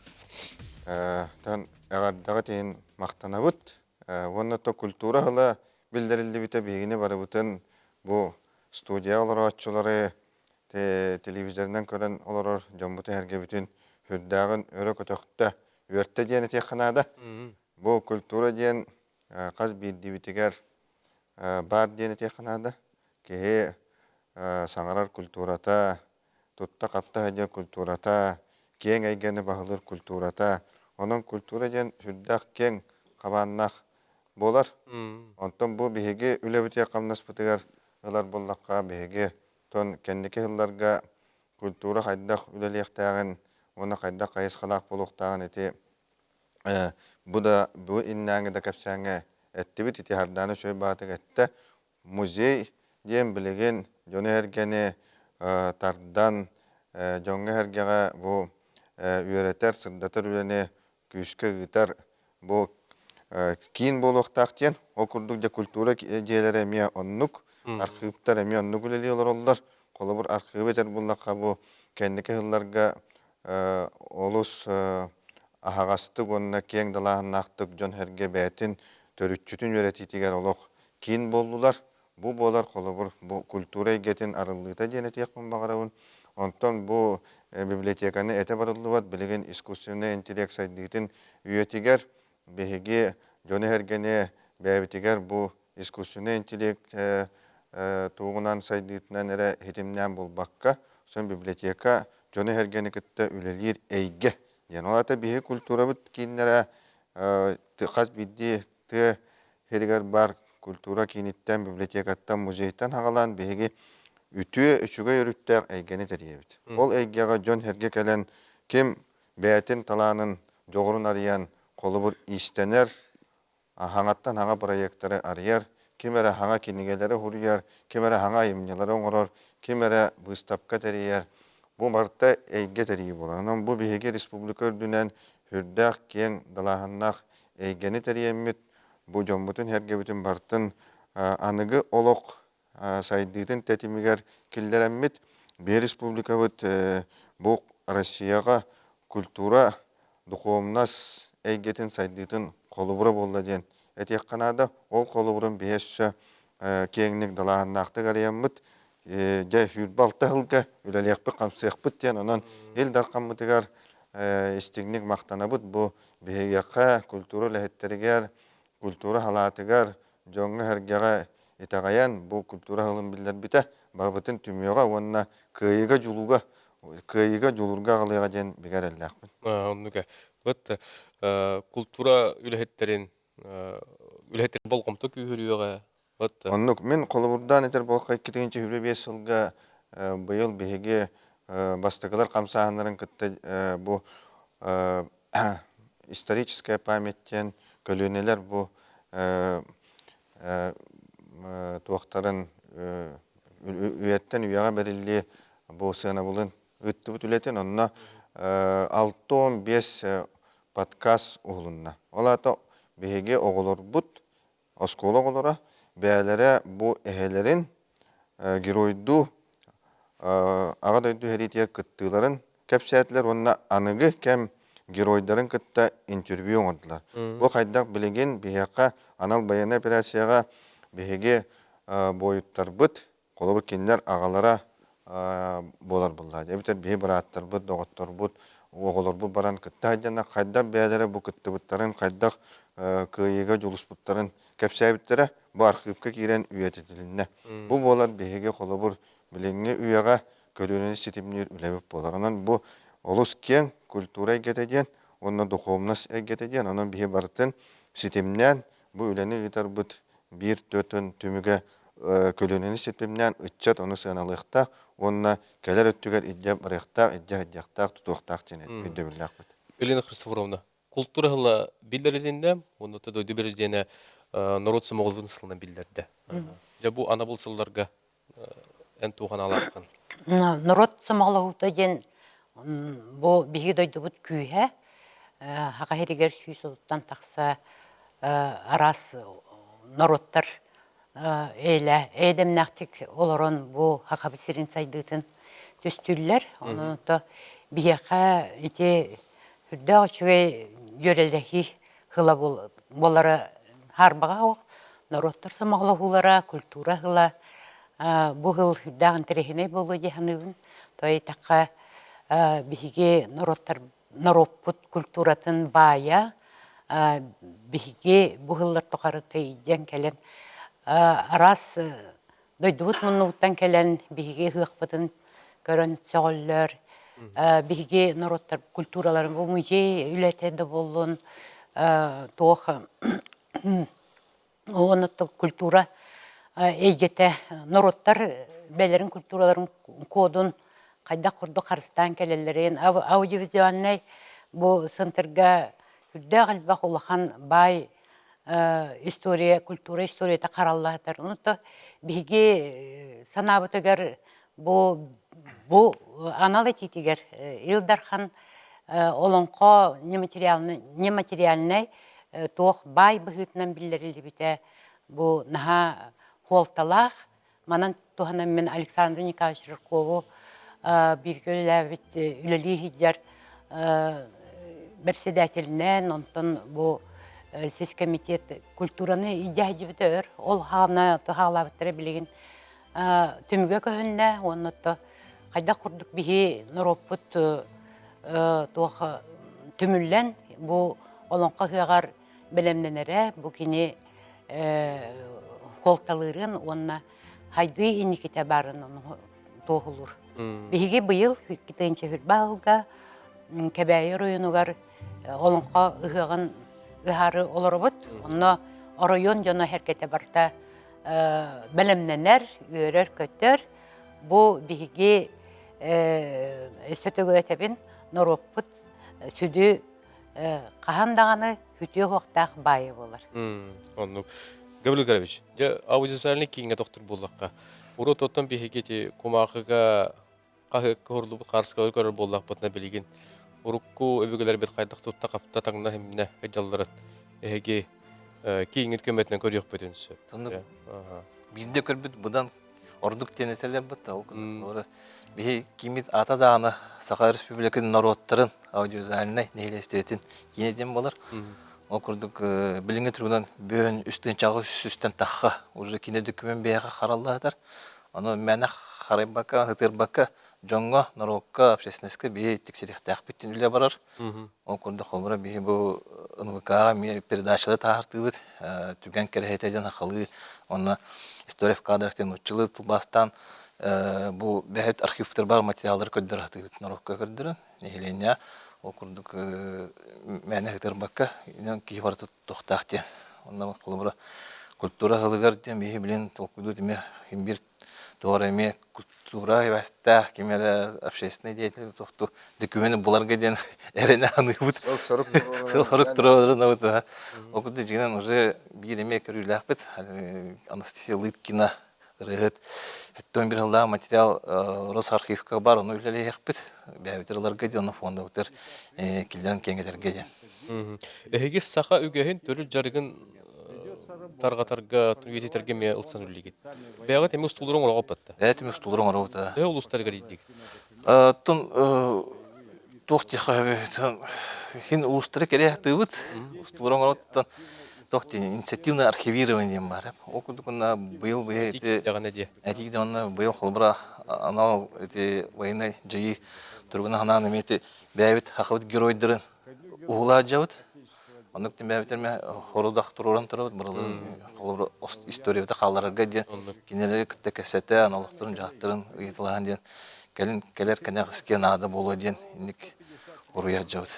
Тан эҕэрдэҕит иһин махтанабыт. Уонна то культура ыла биллэриллибитэ биһигини барыбытын бу студия олорооччулары телевизорынан көрөн олорор дьоммутун эргэбитин сүрдээҕин өрө көтөхтө, үөртэ диэн этиэххэ наада. Бу культура диэн хас биирдиибитигэр баар диэн этиэххэ наада. Киһи саҥарар культурата, тутта-хапта сылдьар культурата, киэҥ эйгэни баһылыыр культурата. Онон культура диэн сүрдээх киэҥ хабааннаах буолар. Онтон бу биһиги үлэбитигэр-хамнаспытыгар ылар буоллахха, биһиги тон кэнники сылларга культура хайдах үлэлиэхтээҕин уонна хайдах хайысхалаах буолуохтааҕын ити бу да бу иннээҥи да кэпсээҥҥэ эттибит ити Хардаана үчүгэй баатык эттэ Музей диэн билигин дьону-сэргэни тардан, дьоҥҥо-сэргэҕэ бу үөрэтэр, сырдатар үлэни күүскэ ыытар бу киин буолуохтаах диэн. Ол курдук дьэ культура дьиэлэрэ эмиэ оннук, архыыптар эмиэ оннук үлэлии олороллор. Холобур, архыыбы этэр буоллахха бу кэнники сылларга олус аһаҕастык уонна киэҥ далааһыннаахтык дьон-сэргэ бэйэтин төрүччүтүн үөрэтиитигэр олох киин буоллулар. Бу буолар холобур, бу культура эйгэтин арыллыыта диэн этиэхпин баҕарабын. Онтон бу библиотеканы этэ барыллыбат, билигин искусственнай интеллект сайдыытын үйэтигэр биһиги дьону-сэргэни бэйэбитигэр бу искусственнай интеллект тугунан сайдыытынан эрэ ситимнээн булбакка, сон библиотека дьону-сэргэни кытта үлэлиир эйгэ диэн. Ол аата биһиги культурабыт кииннэрэ хас биирдии тыа сиригэр баар культура кииниттэн, библиотекаттан, музейтан аҕалан биһиги үтүө, үчүгэй өрүттээх эйгэни тэрийэбит. Ол эйгэҕэ дьон-сэргэ кэлэн ким бэйэтин талаанын, дьоҕурун арыйан, холобур, иистэнэр, хаҥаттан хаҥа проектары арыйар, ким эрэ хаҥа кинигэлэри суруйар, ким эрэ хаҥа айымньылары оҥорор, ким эрэ быыстапка тэрийэр. Бу барыта эйгэ тэрийии буолар. Онон бу биһиги республика үрдүнэн сүрдээх киэҥ далааһыннаах эйгэни тэрийэммит, бу дьоммутун-сэргэбитин барытын аныгы олох сайдыытын тэтимигэр киллэрэммит, биһи республикабыт бу Россияҕа культура, духовность эйгэтин сайдыытын холобура буолла диэн этиэххэ наада. Ол холобурун биһи өссө киэҥник далааһыннаахтык арыйаммыт, дьэ 26 сылга үлэлиэхпит-хамсыахпыт диэн онон Ил Дархаммытыгар истиҥник махтанабыт бу биһиэхэ культура үлэһиттэригэр, культура салаатыгар дьоҥҥо-сэргэҕэ итэҕэйэн бу культура сылын биллэрбитэ барыбытын түмүөҕэ уонна кыайыыга дьулууга кыайыыга дьулуурга аҕалыаҕа диэн бигэ эрэллээхпин. Оннук Вот культура үлэһиттэрин үлэһиттэрин болҕомто күүһүрүөҕэ. Вот Оннук мин холобурдаан этэр буоллахха 2025 сылга быйыл биһиги бастакылар хамсааһыннарын кытта бу историческая память диэн көлүөнэлэр бу туохтарын үйэттэн үйэҕэ бэриллии бу сыанабылын ыыттыбыт үлэтин онно 65 подкаст уһулунна. Ол аата биһиги оҕолорбут оскуола оҕолоро бэйэлэрэ бу эһэлэрин геройдуу. Аҕа дойду сэриитигэр кыттыыларын кэпсээтилэр уонна аныгы кэм геройдарын кытта интервью оҥордулар. Бу хайдах билигин биһиэхэ анал байыаннай операцияҕа биһиги буойуттарбыт, холобур кинилэр аҕалара буолар буоллаҕа эбэтэр биһи бырааттарбыт, доҕотторбут, оҕолорбут баран кытта сылдьаннар хайдах бэйэлэрэ бу кыттыбыттарын, хайдах кыайыыга дьулуспуттарын кэпсээбиттэрэ бу архыыпка киирэн үйэтитилиннэ. Бу буолар биһиги холобур билиҥҥи үйэҕэ көлүөнэни ситимниир үлэбит буолар. Онон бу олус киэҥ культура эйгэтэ диэн уонна духовность эйгэтэ диэн, онон биһи барытын ситимнээн бу үлэни ыытарбыт биир төрдүн түмүгэ көлүөнэни ситимнээн ыччат ону сыаналыахтаах уонна кэлэр өттүгэр илдьэ барыахтаах, илдьэ сылдьыахтаах, тутуохтаах диэн өйдөбүллээхпит. Елена Христофоровна, култуура сыла биллэрилиннэ, уонна дойду президенэ норуот сомоҕолуутун сылынан биллэрдэ. Дьэ бу анабыл сылларга эн туох аналааххын? Норуот сомоҕолоһуута диэн бу биһиги дойдубут күүһэ Саха сиригэр 130-тан тахса араас норуоттар эйэлээх эйэдэмнээхтик олорон бу Сахабыт сирин сайдыытын түстүүллэр. Онон то биһиэхэ ити сүрдээх үчүгэй дьүөрэлэһии сыла буолара хаарбаҕа суох. Норуоттар сомоҕолоһуулара, культура сыла бу сыл сүрдээх интэриэһинэй буолуо дии саныыбын. То ыйытахха биһиги норуоттар норуоппут культуратын баайа биһиги бу сыллар тухары тэйдьэн кэлэн араас дойдубут муннугуттан кэлэн биһиги ыһыахпытын көрөн сөҕөллөр. Биһиги норуоттар культураларын бу музей үлэтэ да буоллун туох уонна культура эйгэтэ норуоттар бэйэлэрин культураларын кодун хайдах курдук харыстаан кэлэллэрин аудиовизуальнай бу центрга үрдээх элбэх улахан баай история, культура историята хараллаатар. Онто биһиги санаабытыгар бу бу анал этиитигэр Ил Дархан олоҥхо нематериальнай туох баай быһыытынан биллэриллибитэ бу наһаа хуолталаах Манан туһанан мин Александр Николаевич Жиркову бииргэ үлэлээбит үлэлии сылдьар председателинэн, онтон бу сис комитет культураны илдьэ сылдьыбыта өр. Ол хаана туһаалаабыттара билигин түмүгэ көһүннэ уонна хайдах курдук биһи норуоппут туох түмүллэн бу олоҥхо ыһыаҕар бэлэмнэнэрэ бу кини хуолталыырын уонна хайдыы инникитэ баарын туоһулуур. Биһиги быйыл 2 сылга Кэбээйи оройуонугар Олоҥхо ыһыаҕын ыһаары олоробут. Онно оройуон дьоно эргэтэ барыта бэлэмнэнэр, үөрэр-көтөр. Бу биһиги өссө төгүл этэбин, норуоппут сүдү хаһан даҕаны үтүө уохтаах баайа буолар. Оннук. Гаврил Гаврилович, дьэ аудиовизуальный кииҥҥэ тохтур буоллахха, урут оттон биһиги ити кумаахыга хаһыакка уһурлубут хаарыскалары көрөр буоллахпытына билигин урукку өбүгэлэрбит хайдах тутта-хапта таҥна химнэ сылдьалларын эһиги кииҥҥит көмөтүнэн көрүөхпүтүн сөп. Оннук. Биирдэ көрбүт быдан ордук диэн этэллэр бытта ол курдук. Биһи кииммит аата даҕаны Саха Республикатын норуоттарын аудиовизуальнай нэһилиэстибэтин киинэ диэн буолар. Ол курдук билиҥҥи туругунан бөөн үс тыынчаҕа үстэн тахха уже киинэ дөкүмэн бэйэҕэ хараллаатар. Ону мээнэ харайбакка, ытырбакка дьоҥҥо, норуокка, общественностька биһи тиксириэхтээхпит диэн үлэ барар. Ол курдук холобура биһи бу НВК-ҕа эмиэ передачалары таһаартыыбыт. Түгэн кэрэһитэ диэн сахалыы уонна история в кадрах диэн нууччалыы тылбаастаан бу бэһит архивтар бар материаллары көрдөрө сатыыбыт норуокка көрдөрөн нэһилиэнньэ ол курдук мээнэ ытырбакка киһи барыта туохтаах диэн. Онно холобура культура сылыгар диэн биһи билин толкуйдуу эмиэ биир туох эрэ эмиэ культура ибэстээх ким эрэ общественный деятель тохту дөкүмүөнү буларга диэн эрэнэ саныыбыт. Сыл сорук Сыл сорук туруорунабыт. Ол курдук дьиҥинэн уже биир эмиэ көрүүлээхпит. Анастасия Лыткина ырыаһыт 71 сыллаах материал Росархивка бар, ону үлэлиэхпит. Бэйэбитир ыларга диэн, ону фондабытыгар киллэрэн киэҥэтэргэ диэн. Эһиги саха үгэһин төрүт дьарыгын тарҕатарга, үйэтитэргэ эмиэ ылсан үлэлиигит. Бэйэҕит эмиэ устуулары оҥороҕоппатта. Бэйэт эмиэ устуулары оҥоробут. Төһө улуустарыгар иитдигит? Оттон туох диэххэ хин улуустары кэлэ сатыыбыт. Устуулары оҥоробут туох диэн инициативное архивирование диэн баар. Ол курдук уонна быйыл быйыл ити этии даҕаны быйыл холобура анал ити военнай дьайыы туругунан ханаан эмиэ ити бэйэбит хахабыт геройдарын уһулаадьабыт. Оннук тимээбитэр мэ хорудах туруоран турабыт барыларын холобура историята хаалларарга диэн кинилэри кытта кэпсэтэн олохторун дьаһахтарын ыйыталаһан диэн кэлин кэлэр кэнэҕискэ наада буолуо диэн инник уруйаадьабыт.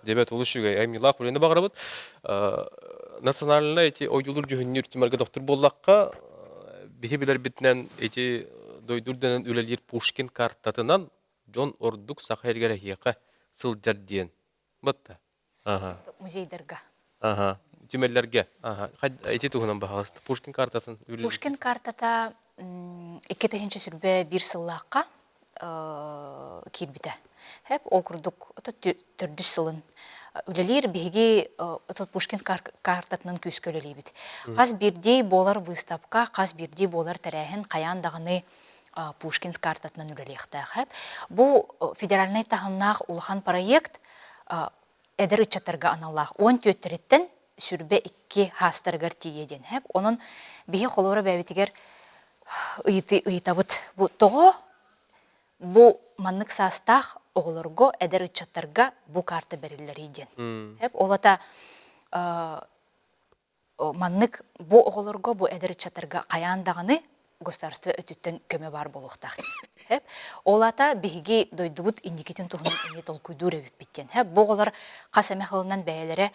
Дебет олус үчүгэй аймилаах үлэни баҕарабыт. Национальнай эти ойдулур дьүһүннүүр тимарга доктор буоллахха биһи билэрбитинэн эти дойду үрдүнэн үлэлиир Пушкин картатынан дьон ордук саха сиригэр эһиэхэ сылдьар диэн Батта. Аха. Музейдарга. Аха. Түмэллэргэ. Аха. Ити туһунан баһаҕаста. Пушкин картатын Пушкин картата 2021 сыллаахха киирбитэ. Хэп ол курдук төрдүс сылын үлэлиир биһиги отут Пушкин картатынан күүскэ үлэлиибит. Хас биирдии буолар выставка, хас биирдии буолар тэрээһин хайаан даҕаны Пушкин картатынан үлэлиэхтээх. Бу федеральнай таһымнаах улахан проект эдэр ыччаттарга аналлаах 14-тэриттэн сүрбэ икки хаастарыгар тиийэ диэн. Онон биһи холобура бэйэбитигэр ыйытабыт. Бу тоҕо бу маннык саастаах оҕолорго, эдэр ыччаттарга бу карта бэриллэрий диэн. Ол ата маннык бу оҕолорго, бу эдэр ыччаттарга хайаан даҕаны государство өттүттэн көмө баар буолуохтаах. Ол аата биһиги дойдубут инникитин туһунан эмиэ толкуйдуур эбиппит диэн. Бу оҕолор хас эмэ сылынан бэйэлэрэ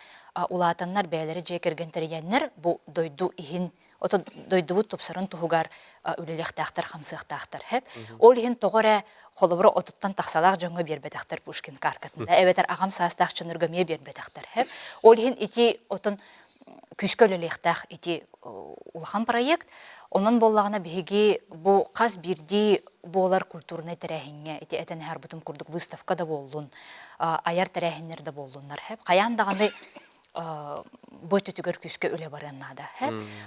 улаатаннар, бэйэлэрэ дьиэ кэргэн тэрийэннэр бу дойду иһин ото дойдубут тупсарын туһугар үлэлиэхтээхтэр, хамсыахтаахтар. Ол иһин тоҕо эрэ холобура отуттан тахсалаах дьоҥҥо биэрбэтэхтэр Пушкин кааркатын эбэтэр аҕам саастаах дьоннорго эмиэ биэрбэтэхтэр. Ол иһин ити отон күүскэ үлэлиэхтээх ити улахан проект. Онон буоллаҕына биһиги бу хас биирдии буолар культурнай тэрээһиҥҥэ ити этэн аһарбытым курдук выставка да буоллун, айар тэрээһиннэр да буоллуннар. Хайаан даҕаны бу өттүтүгэр күүскэ үлэ барыан наада.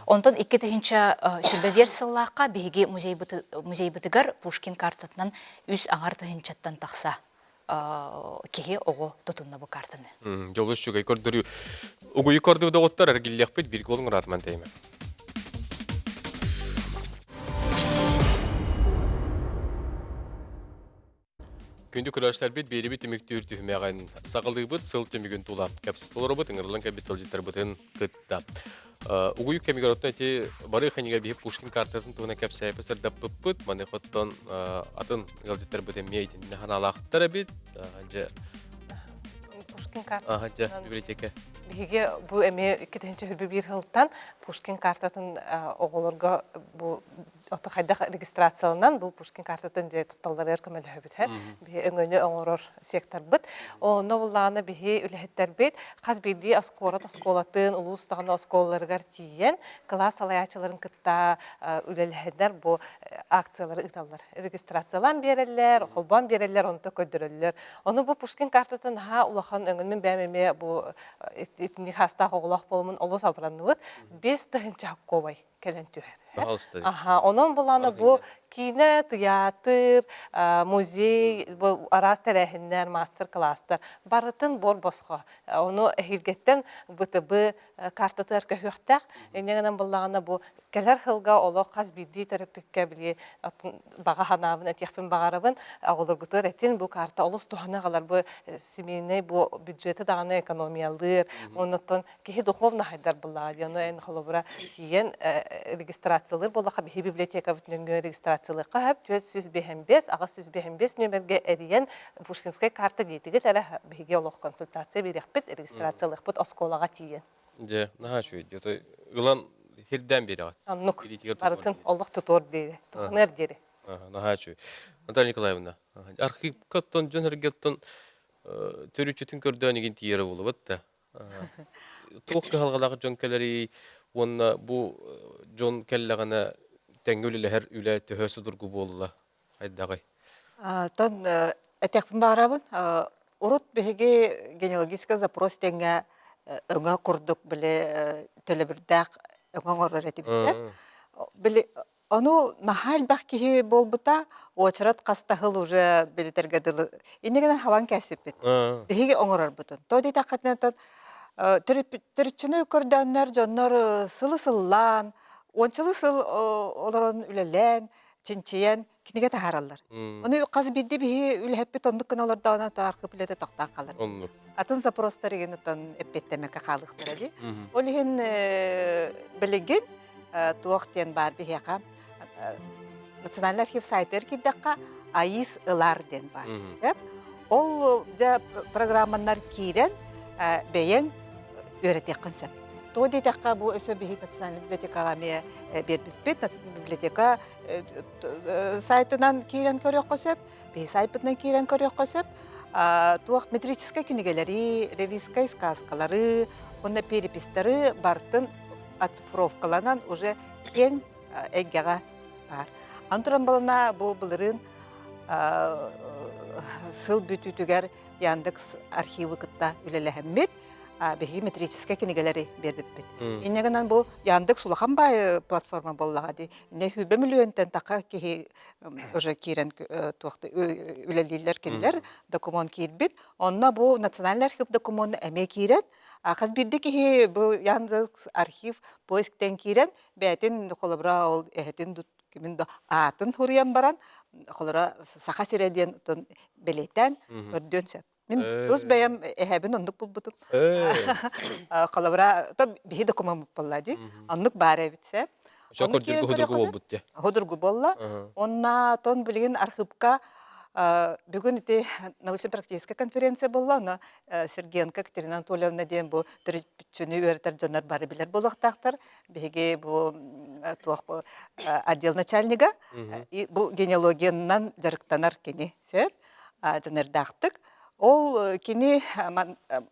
Онтон 2021 сыллаахха биһиги музейбытыгар Пушкин картатынан үс аҥар тыһыынчаттан тахса киһи оҕо тутунна бу картаны. Дьолу үчүгэй көрдөрүү. Угуйу көрдүү доҕоттор эргиллиэхпит биир голун ыраатыман тэймэ. Күндү көрөөччүлэрбит биэрибит түмүктүүр түһүмэҕин саҕалыыбыт сыл түмүгүн тула кэпсэтэ олоробут ыҥырыллан кэлбит тылдьыттарбытын кытта. Угуйук кэмигэр оттон ити бары ханьыга биһи Пушкин картатын туһунан кэпсээппит сырдаппыппыт. Маны оттон атын ыалдьыттарбыт эмиэ итиннэ ханаалаахтар эбит. Дьэ Пушкин картатын. Дьэ, библиотека. Биһиги бу эмиэ 2021 сылтан Пушкин картатын оҕолорго бу Ото хайдах регистрацияланан бу Пушкин картатын дьэ тутталларыгар көмөлөһөбүт һэ. Биһи өҥөнү оҥорор секторбыт. Онно буллаҕына биһи үлэһиттэрбит хас биирдии оскуола оскуолатын, улуус даҕаны оскуолаларыгар тиийэн кылаас салайааччыларын кытта үлэлэһэннэр бу акциялары ыыталлар. Регистрациялаан биэрэллэр, холбоон биэрэллэр, онто көрдөрөллөр. Ону бу Пушкин картатын наһаа улахан өҥөн мин бэйэм эмиэ бу итинник хаастаах оҕолоох буоламмын олус абыранныбыт. 5000 кобай кэлэн түһэр. Пожалуйста. Аха, онон булана бу киинэ, тыйаатыр, музей, бу араас тэрээһиннэр, мастер-класстар барытын буор босхо. Ону эһиилгэттэн ВТБ картатыгар көһүөхтээх. Инньэ гынан буллаҕына бу кэлэр сылга олох хас биирдии төрөппүккэ били баҕа санаабын этиэхпин баҕарабын. Оҕолоргутугар этин бу карта олус туһаны аҕалар бу семейнэй бу бюджеты даҕаны экономиялыыр. Оннуттан киһи духовно хайдар буллаҕа дии. Ону эн холобура тиийэн регистрациялыыр буоллахха биһи библиотекабыт нөҥүө регистрациялыахха сөп 455 855 нүөмэргэ эрийэн Пушкинскай карта диэтигит эрэ биһиги олох консультация биэриэхпит регистрациялыахпыт оскуолаҕа тиийэн. Дьэ, наһаа үчүгэй дии. Ылан хирдээн биэрэҕит. Оннук. Барытын олох тутуор диэри, туһаныар диэри. Наһаа үчүгэй. Наталья Николаевна, архивка оттон дьон эргеттон төрүччүтүн көрдөөн игин тиийэрэ буолубат да. Туох кыһалҕалаах дьон кэлэрий уонна бу дьон кэллэҕинэ тэҥҥэ үлэлэһэр үлэ төһө судургу буолла хайдаҕый? Тон этиэхпин баҕарабын. Урут биһиги генеалогический запрос тэҥҥэ өҥө курдук били төлөбүрдээх өҥө оҥорор этибит сөп. Били ону наһаа элбэх киһи буолбута, уочарат хас да сыл уже билитэргэ дылы инньэ гынан хабан кээспиппит. Биһиги оҥорорбутун. То диэтэххитинэ төрүччүнү көрдөөннөр дьоннор сылы сыллаан, уончалыы сыл олорон үлэлээн, чинчийэн кинигэ таһаараллар. Ону хас биирдии биһи үлэһиппит оннук гына олордоҕуна архыып үлэтэ тохтоон хаалар. Оннук. Атын запростар игин эппиэттэмэккэ хаалыахтара дии. Ол иһин билигин туох диэн баар биһиэхэ Национальный архив сайтыгар киирдэххэ АИС ылар диэн баар. Сөп? Ол дьэ программаннар киирэн бэйэҥ үөрэтиэххин сөп. Тоҕо диэтэххэ бу өссө биһи национальный библиотекаҕа эмиэ биэрбиппит. Библиотека сайтынан киирэн көрүөххэ сөп, биһи сайтпытынан киирэн көрүөххэ сөп. Туох метрическэй кинигэлэри, ревизскэй сказкалары уонна перепистары бартын оцифровкаланан уже киэҥ эйгэҕэ баар. Аны туран балана бу былырыын сыл бүтүүтүгэр Яндекс архивы кытта үлэлэһэммит биһиги метрическэй кинигэлэри биэрбиппит. Инньэ гынан бу Яндекс улахан баай платформа буоллаҕа дии. Инньэ сүүрбэ миллионтан таха киһи уже киирэн туохта үлэлииллэр кинилэр документ киирбит. Онно бу национальный архив докумуона эмиэ киирэн, хас биирдии киһи бу Яндекс архив поисктен киирэн бэйэтин холобура ол эһэтин кимин да аатын суруйан баран холобура Саха сирэ диэн бэлиэтээн көрдүөн сөп. Мин тус бэйэм эһэбин оннук булбутум. Холобура, то биһи документ буолла дии. Оннук баар эбит сэ. Онно киирэн худургу буолбут дии. Худургу буолла. Онна тон билигин архыыпка бүгүн ити научно-практическая конференция буолла. Онно Сергеенко Екатерина Анатольевна диэн бу төрүччүнү үөрэтэр дьоннор бары билэр буолуохтаахтар. Биһиги бу туох бу отдел начальнига бу генеалогиянан дьарыктанар кини сөп. дьаныардаахтык. Ол кини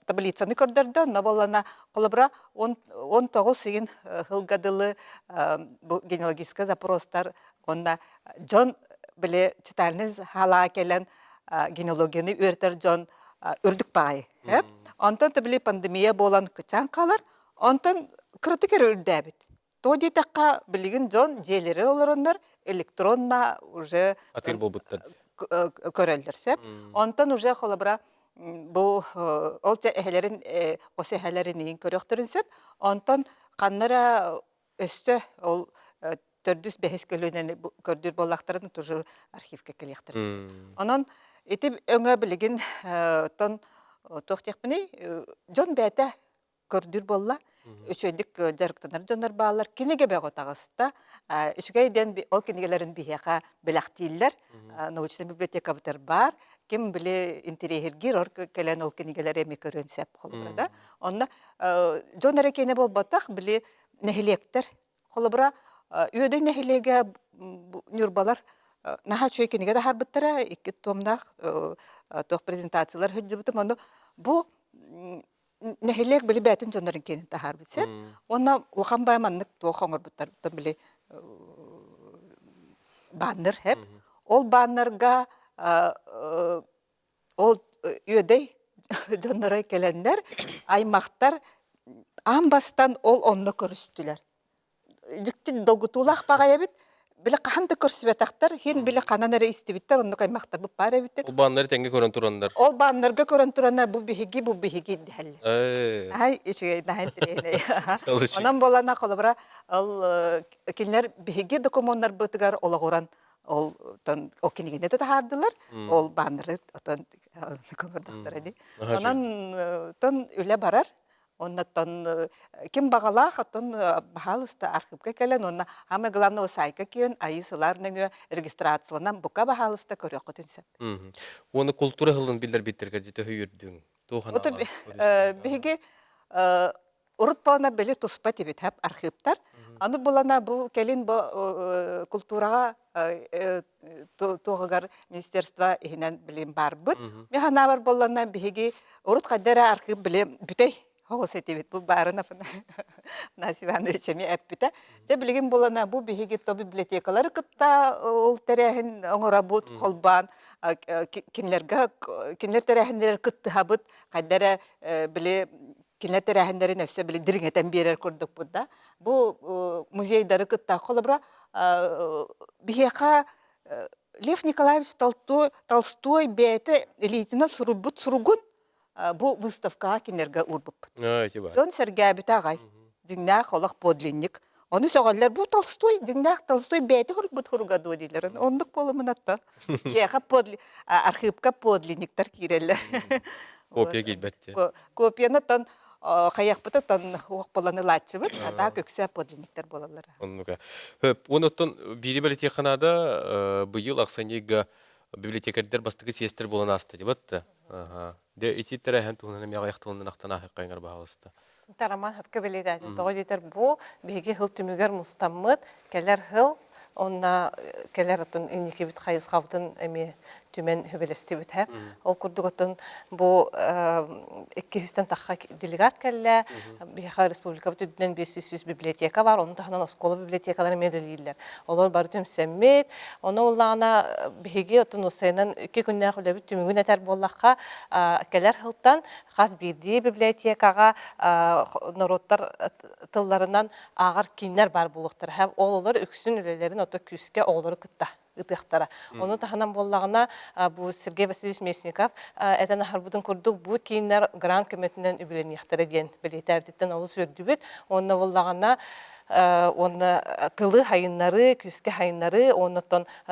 таблицаны көрдөрдө, онно буоллана холобура 19 ыйын сылга дылы бу генеалогическай запростар уонна дьон били читальный халаа кэлэн генеалогияны үөрэтэр дьон үрдүк баайы. Онтон били пандемия буолан кычаан хаалар, онтон кыратык эрэ үрдээбит. Тоҕо диэтэххэ, билигин дьон дьиэлэрэ олороннор электронно уже Атыыр буолбуттар. көрөллөр сөп. Онтон уже холобура бу ол эһэлэрин ос эһэлэрин иин көрүөхтэрин сөп. Онтон ханна эрэ өссө ол төрдүс бэһис көлүөнэни көрдүүр буоллахтарына тоже архивка кэлиэхтэрин сөп. Онон ити өҥө билигин тон туох диэхпиний дьон бэйэтэ көрдүүр буолла. Үчүгэйдик дьарыктанар дьоннор бааллар. Кинигэ бөҕө таҕыста. Үчүгэй диэн ол кинигэлэрин биһиэхэ бэлэхтииллэр. Научнай библиотекабытыгар баар. Ким били интэриэһиргиир ор кэлэн ол кинигэлэри эмиэ көрүөн сөп холобура да. Онно дьон эрэ киэнэ буолбатах, били нэһилиэктэр. Холобура, Үөдэй нэһилиэгэ Ньурбалар наһаа үчүгэй кинигэ таһаарбыттара, икки томнаах туох презентациялар сылдьыбытым. Ону бу нэһилиэк били бээтин дьоннорун киэнин таһаарбыт сөп. Уонна улахан баай маннык туох оҥорбуттарыттан били бааннар хэп. Ол бааннарга ол үөдэй дьонноро кэлэннэр аймахтар аан бастан ол онно көрүстүлэр. Дьикти долгутуулаах баҕайы эбит. Били хаһан да көрсүбэтэхтэр, хин били ханан эрэ истибиттэр, оннук аймахтарбыт баар эбиттэр. Ол бааннары тэҥҥэ көрөн тураннар. Ол бааннарга көрөн тураннар бу биһиги, бу биһиги дэһэллэр. Аһай үчүгэй, наһаа интэриэһинэй. Онон буолана холобура ол кинилэр биһиги докумуоннарбытыгар олоҕуран ол ол кинигэни да таһаардылар, ол бааннары отон көҥөрдөхтөрө дии. Онон тон үлэ барар. Оннуттан ким баҕалаах, оттон баһаалыста архыыпка кэлэн уонна самое главное сайка киирэн айыы сылаар нөҥүө регистрацияланан бука баһаалыста көрүөххүтүн сөп. Уонна култуура сылын биллэрбиттэргэ дьэ төһө үөрдүҥ? Туох анаалаах? Биһиги урут буолана били туспа тибит архыыптар. Аны булана бу кэлин бу култуураҕа туоҕугар министерство иһинэн билим барбыт. Мен ханаабар болланна биһиги урут хайда эрэ архыып били бүтэй хоҕус этибит. Бу баарын Афанасий Иванович эмиэ эппитэ. Дьэ билигин булана бу биһиги то библиотекалары кытта ол тэрээһин оҥоробут, холбоон кинилэргэ кинилэр тэрээһиннэрэр кыттыһабыт, хайда эрэ били Кинилэр тэрээһиннэрин өссө били дириҥэтэн биэрэр курдукпут да. Бу музейдары кытта холобура биһиэхэ Лев Николаевич Толстой бэйэтэ илиитинэн суруйбут суругун бу выставкаҕа кинилэргэ уурбуппут. Дьон сэргээбитэ аҕай. Дьиҥнээх олох подлинник. Ону сөҕөллөр, бу Толстой, дьиҥнээх Толстой бэйэтэ суруйбут суруга дуо дииллэр. Оннук буолумунатта. Дьиэхэ архыыпка подлинниктар киирэллэр. Копия киирбэт. Копияны тон хайахпытыттан уох буолан ылааччыбыт, а так үксэ подлинниктар буолаллар. Оннука. Онуттан биири бэлитиэххэ наада, быйыл ахсынньыга библиотекарьдар бастакы съезтэр буолан ааста дебат. Де ити тэрээһин туһунан эмиэ аҕыйах тылынан ахтан ааһыаххайыҥар баһаалыста. Роман хөпкө бэлиэтээтин. Тоҕо диэтэр бу биһиги сыл түмүгэр мустаммыт, кэлэр сыл онно кэлэр отун инникибит хайысхабытын эмиэ түмэн хүбэлэстибит һэ. Ол курдук оттон бу 200-тэн тахха делегат кэллэ. Биһиэхэ республикабыт үрдүнэн 500 библиотека бар, ону таһынан оскуола библиотекалара эмиэ үлэлииллэр. Олор бары түмсэммит. Ону уллаҕына биһиги оттон уопсайынан икки күннээх үлэбит түмүгүн этэр буоллахха, кэлэр сылтан хас биирдии библиотекаҕа норуоттар тылларынан ааҕар кииннэр баар буолуохтара. Ол олор үксүн үлэлэрин ото күүскэ оҕолору кытта ытыахтара. Ону таһынан буоллаҕына, бу Сергей Васильевич Местников этэн аһарбытын курдук, бу кииннэр грант көмөтүнэн үбүлэниэхтэрэ диэн бэлиэтээбититтэн олус үөрдүбүт. Уонна буоллаҕына, уонна тылы хайыннарыы, күүскэ хайыннарыы, уонна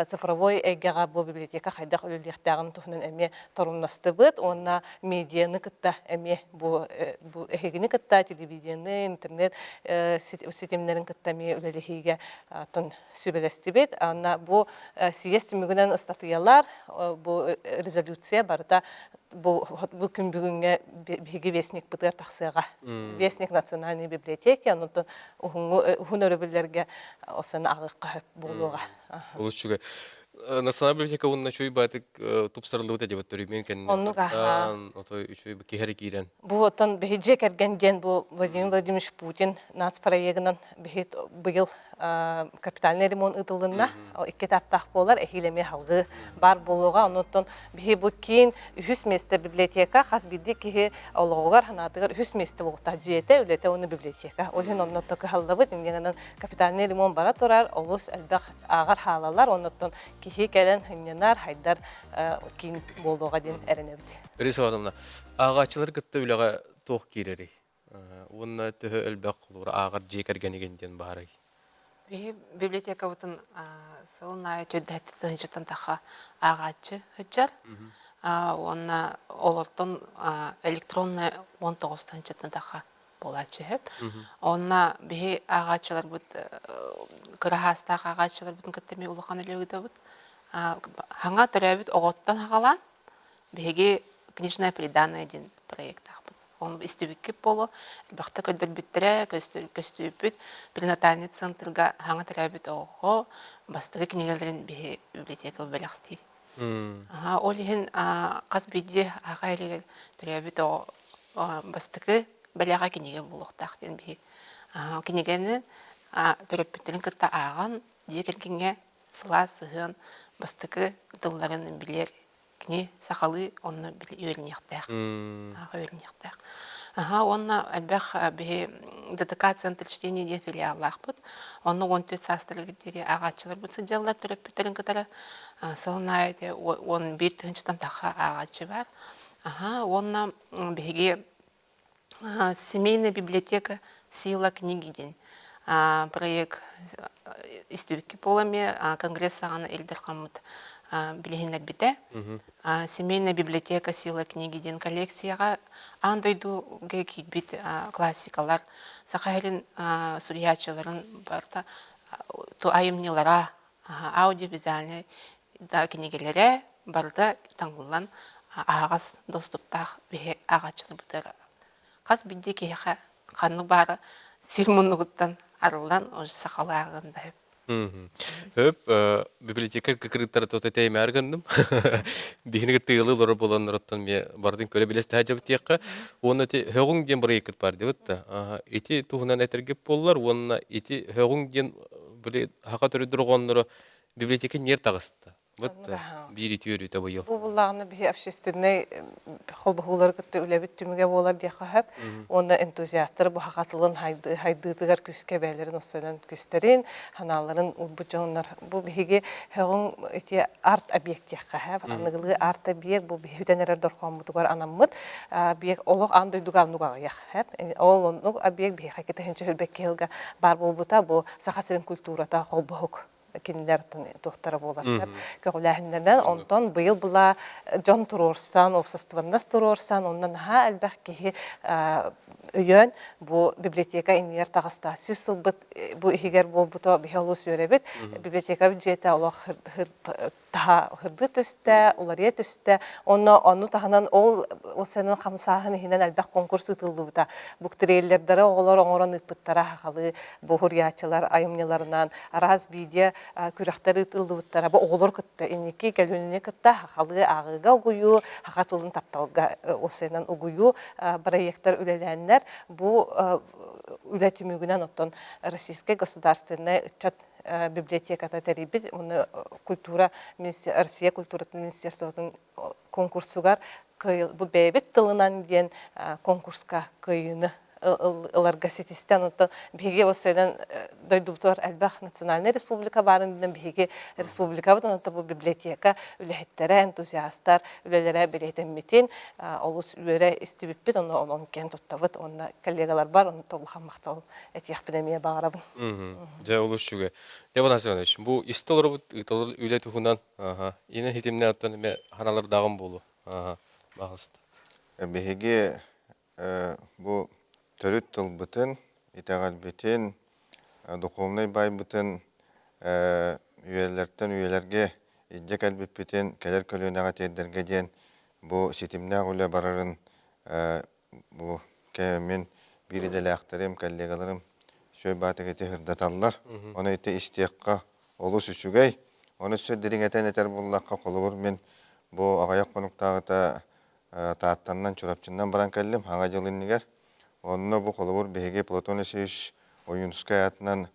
цифровой эйгэҕэ бу библиотека хайдах үлэлиэхтээҕин туһунан эмиэ торумнастыбыт уонна медианы кытта эмиэ бу бу эһигини кытта телевидениены, интернет ситимнэрин кытта эмиэ үлэлэһиигэ оттон сүбэлэстибит. Анна бу съезд түмүгүнэн ыстатыйалар, бу резолюция барыта бу, бу күн бүгүҥҥэ биһиги вестникпытыгар тахсыаҕа. Вестник национальной библиотеки, онтон уһун өрөбүллэргэ ол ааҕыахха сөп буолуоҕа. Олус үчүгэй. Национальная библиотека уонна үчүгэй баатык тупсарыллыбыта диэбит төрүмүн кэннэ. Оннук аха. Отой үчүгэй киһи киирэн. Бу оттон биһи дьиэ кэргэн диэн бу Владимир Владимирович Путин нацпроегынан биһи быйыл капитальный ремонт ыытылынна. Икки этаптаах буолар, эһиил эмиэ халгыы баар буолуоҕа. Онуттан биһи бу киин үһүс миэстэ библиотека хас биирдии киһи олоҕугар, санаатыгар үһүс миэстэ буолуохтаах дьиэтэ, үлэтэ уонна библиотека. Ол иһин онно кыһаллабыт. Инньэ капитальный ремонт бара турар, олус элбэх ааҕар хаалалар, оннуттан киһи кэлэн сынньанар, хайдар киин буолуоҕа диэн эрэнэбит. Раиса Ивановна, ааҕааччылары кытта үлэҕэ туох киирэрий? Уонна төһө элбэх холуура ааҕар дьиэ кэргэнигин диэн баарый? Биһи библиотекабытын сылын аайы төрдөһөттө тыһыынчаттан тахха ааҕааччы сылдьар. Уонна олортон электронная 19 тыһыынчаттан тахха буолааччы сөп. Онно биһи ааҕааччыларбыт кыра саастаах ааҕааччыларбытын кытта эмиэ улахан үлэ ыытабыт. Хаҥа төрөөбүт оҕоттон саҕалаан биһиги книжное приданое диэн проектаахпыт. Ону истибиккит буолуо, элбэхтэ көрдөрбүттэрэ, көстүбүппүт. Перинатальный центрга хаҥа төрөөбүт оҕоҕо бастакы кинигэлэрин биһи библиотека бэлэхтиир. Ол иһин хас биирдии аҕа илигэр төрөөбүт оҕо бастакы бэлэҕэ кинигэ буолуохтаах диэн биһи кинигэни төрөппүттэрин кытта ааҕан дьиэ кэргэҥҥэ сылаас сыһыан бастакы тылларын билэр кини сахалыы онно үөрэниэхтээх ааҕа үөрэниэхтээх Аха уонна элбэх биһи ДТК центр чтения диэн филиаллаахпыт. Онно 14 саастарыгар диэри ааҕааччыларбыт сылдьаллар төрөппүттэрин кытары. Сылын аайы 11 тыһыынчаттан тахха ааҕааччы бар. Аха уонна биһиги Семейная библиотека «Сила книги» диэн проект истибикки буола эмиэ конгресс саҕана Ил Дархаммыт билиһиннэрбитэ. Семейная библиотека «Сила книги» диэн коллекцияҕа аан дойдуга киирбит классикалар, саха сирин суруйааччыларын барыта айымньылара, аудиовизуальнай да кинигэлэрэ барыта таҥыллан аһаҕас доступтаах биһи ааҕааччыларбытыгар хас биирдии киһиэхэ ханнык баара сир муннугуттан арыллан уже сахалааҕын да Хөп библиотекарь кыкырыттара тото тэймээр гынным. Биһини тыылы олорор буоланнарыттан ме бардын көрө билэс таһажабытиэххэ. Уонна ити хөҕүҥ диэн бырайыккыт бар дебит да. Ити туһунан этэргип буоллар уонна ити хөҕүҥ диэн били хака төрүт дорҕоонноро библиотека ньиэр таҕыста. Вот биир үтүө өрүтэ быйыл. Бу буллаҕына биһи общественнай холбоһуулары кытта үлэбит түмүгэ буолар диэххэ сөп. Уонна энтузиастар бу хахатылын хайдыытыгар күүскэ бэйэлэрин осонон күстэрин, ханааларын уурбут дьоннор. Бу биһиги һөҕүҥ ити арт-объект диэххэ сөп. Аныгылыы арт-объект бу биһи бүтэн эрэр дорхооммутугар анаммыт объект олох аан дойдуга оннук аҕыйах. Ол оннук объект биһиэхэ китиһинчи хүрбэкки сылга баар буолбута бу Саха сирин культурата холбоһук кинилэр туохтара буолар сөп көҕүлээһиннэринэн онтон быйыл була дьон туруорсан уопсастыбаннас туруорсан онно наһаа элбэх киһи өйөөн бу библиотека иннигэр таҕыста сүүс сылбыт бу иһигэр буолбута биһи олус үөрэбит библиотекабыт дьиэтэ олох таһа хырдыы түстэ, уларыйа түстэ. Онно ону таһынан ол сэнэн хамсааһын иһинэн элбэх конкурс ыытыллыбыта. Буктрейлердары оҕолор оҥорон ыыппыттара сахалыы бу суруйааччылар айымньыларынан араас видео күрэхтэр ыытыллыбыттара. Бу оҕолор кытта инники көлүөнэни кытта сахалыы ааҕыыга угуйуу, саха тылын тапталга осенан угуйуу проектар үлэлээннэр бу үлэ түмүгүнэн оттон Российскай государственнай ыччат библиотеката тэрийбит уонна культура Россия культуратын министерствотын конкурсугар бу бэйэбит тылынан диэн конкурска кыайыыны ыларга ситистэн оттон биһиги осуойдан дойдубутугар элбэх национальнай республика баарын билэн биһиги республикабыт онон бу библиотека үлэһиттэрэ энтузиастар үлэлэрэ бэлиэтэммитин олус үөрэ истибиппит онно онон киэн туттабыт уонна коллегаларбар онно улахан махтал этиэхпин эмиэ баҕарабын. Дьэ, олус үчүгэй. Дьэ, Афанасий Иванович, бу истэ олоробут ыытыллар үлэ туһунан инэн хитимнэ оттон эмэ ханалардааҕым буолуо. Баҕалыста. Биһиги бу төрүт тылбытын, итэҕэлбитин, духовнай байбытын үйэлэртэн үйэлэргэ илдьэ кэлбиппитин кэлэр көлүөнэҕэ тиэрдэргэ диэн бу ситимнээх үлэ барарын Бу мин биир идэлээхтэрим, коллегаларым үчүгэй баатык ити сырдаталлар. Ону ити истиэххэ олус үчүгэй. Ону өссө дириҥэтэн этэр буоллахха, холобур, мин бу аҕыйах хонуктааҕыта Тааттаннан, Чурапчыннан баран кэллим Хаҥа дьыл иннигэр. Онно бу холобур биһиги Платон Алексеевич Ойуунускай аатынан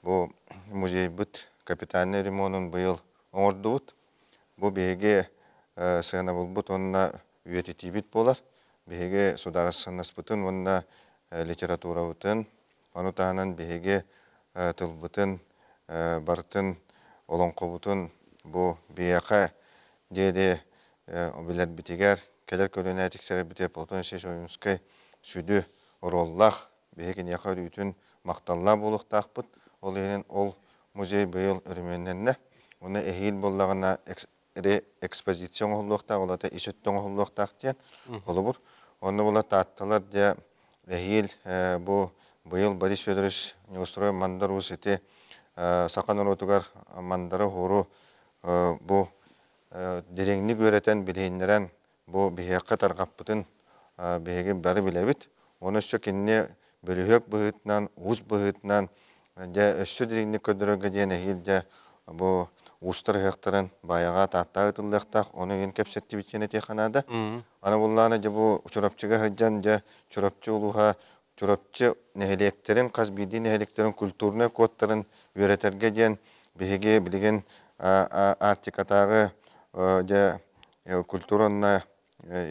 бу музейбыт капитальнай ремонун быйыл оҥордубут. Бу биһиги сыанабылбыт уонна үйэтитиибит буолар. Биһиги судаарыстыбаннаспытын уонна литературабытын, ону таһынан биһиги тылбытын барытын, олоҥхобутун бу биһиэхэ диэри билэрбитигэр, кэлэр көлүөнэ тиксэрэрбитигэр Платон Алексеевич Ойуунскай сүдү оруоллаах, биһиги киниэхэ өрүүтүн махталлаах буолуохтаахпыт. Ол иһин ол музей быйыл өрөмүөннэннэ. Уонна эһиил буоллаҕына экспозиция оҥоһуллуохтаах, ол аата ис өттө оҥоһуллуохтаах диэн холобур. Онно була Таатталар дьэ эһиил бу быйыл Борис Федорович Неустроев Мандар Уус ити саха норуотугар мандары оһуору бу дириҥник үөрэтэн билиһиннэрэн Бу биһиэхэ тарҕаппытын биһиги бары билэбит. Ону өссө кинини бөлүһүөк быһыытынан, уус быһыытынан дьэ өссө дириҥник көрдөрөргө диэн эһиил дьэ бу уустар ыһыахтарын Баайаҕа Тааттаҕа ыытыллыахтаах. Ону иһин кэпсэттибит диэн этиэххэ наада. Аны буллаҕына дьэ бу Чурапчыга сылдьан дьэ Чурапчы улууһа Чурапчы нэһилиэктэрин хас биирдии нэһилиэктэрин культурнай кодтарын үөрэтэргэ диэн биһиги билигин Арктикатааҕы дьэ культура уонна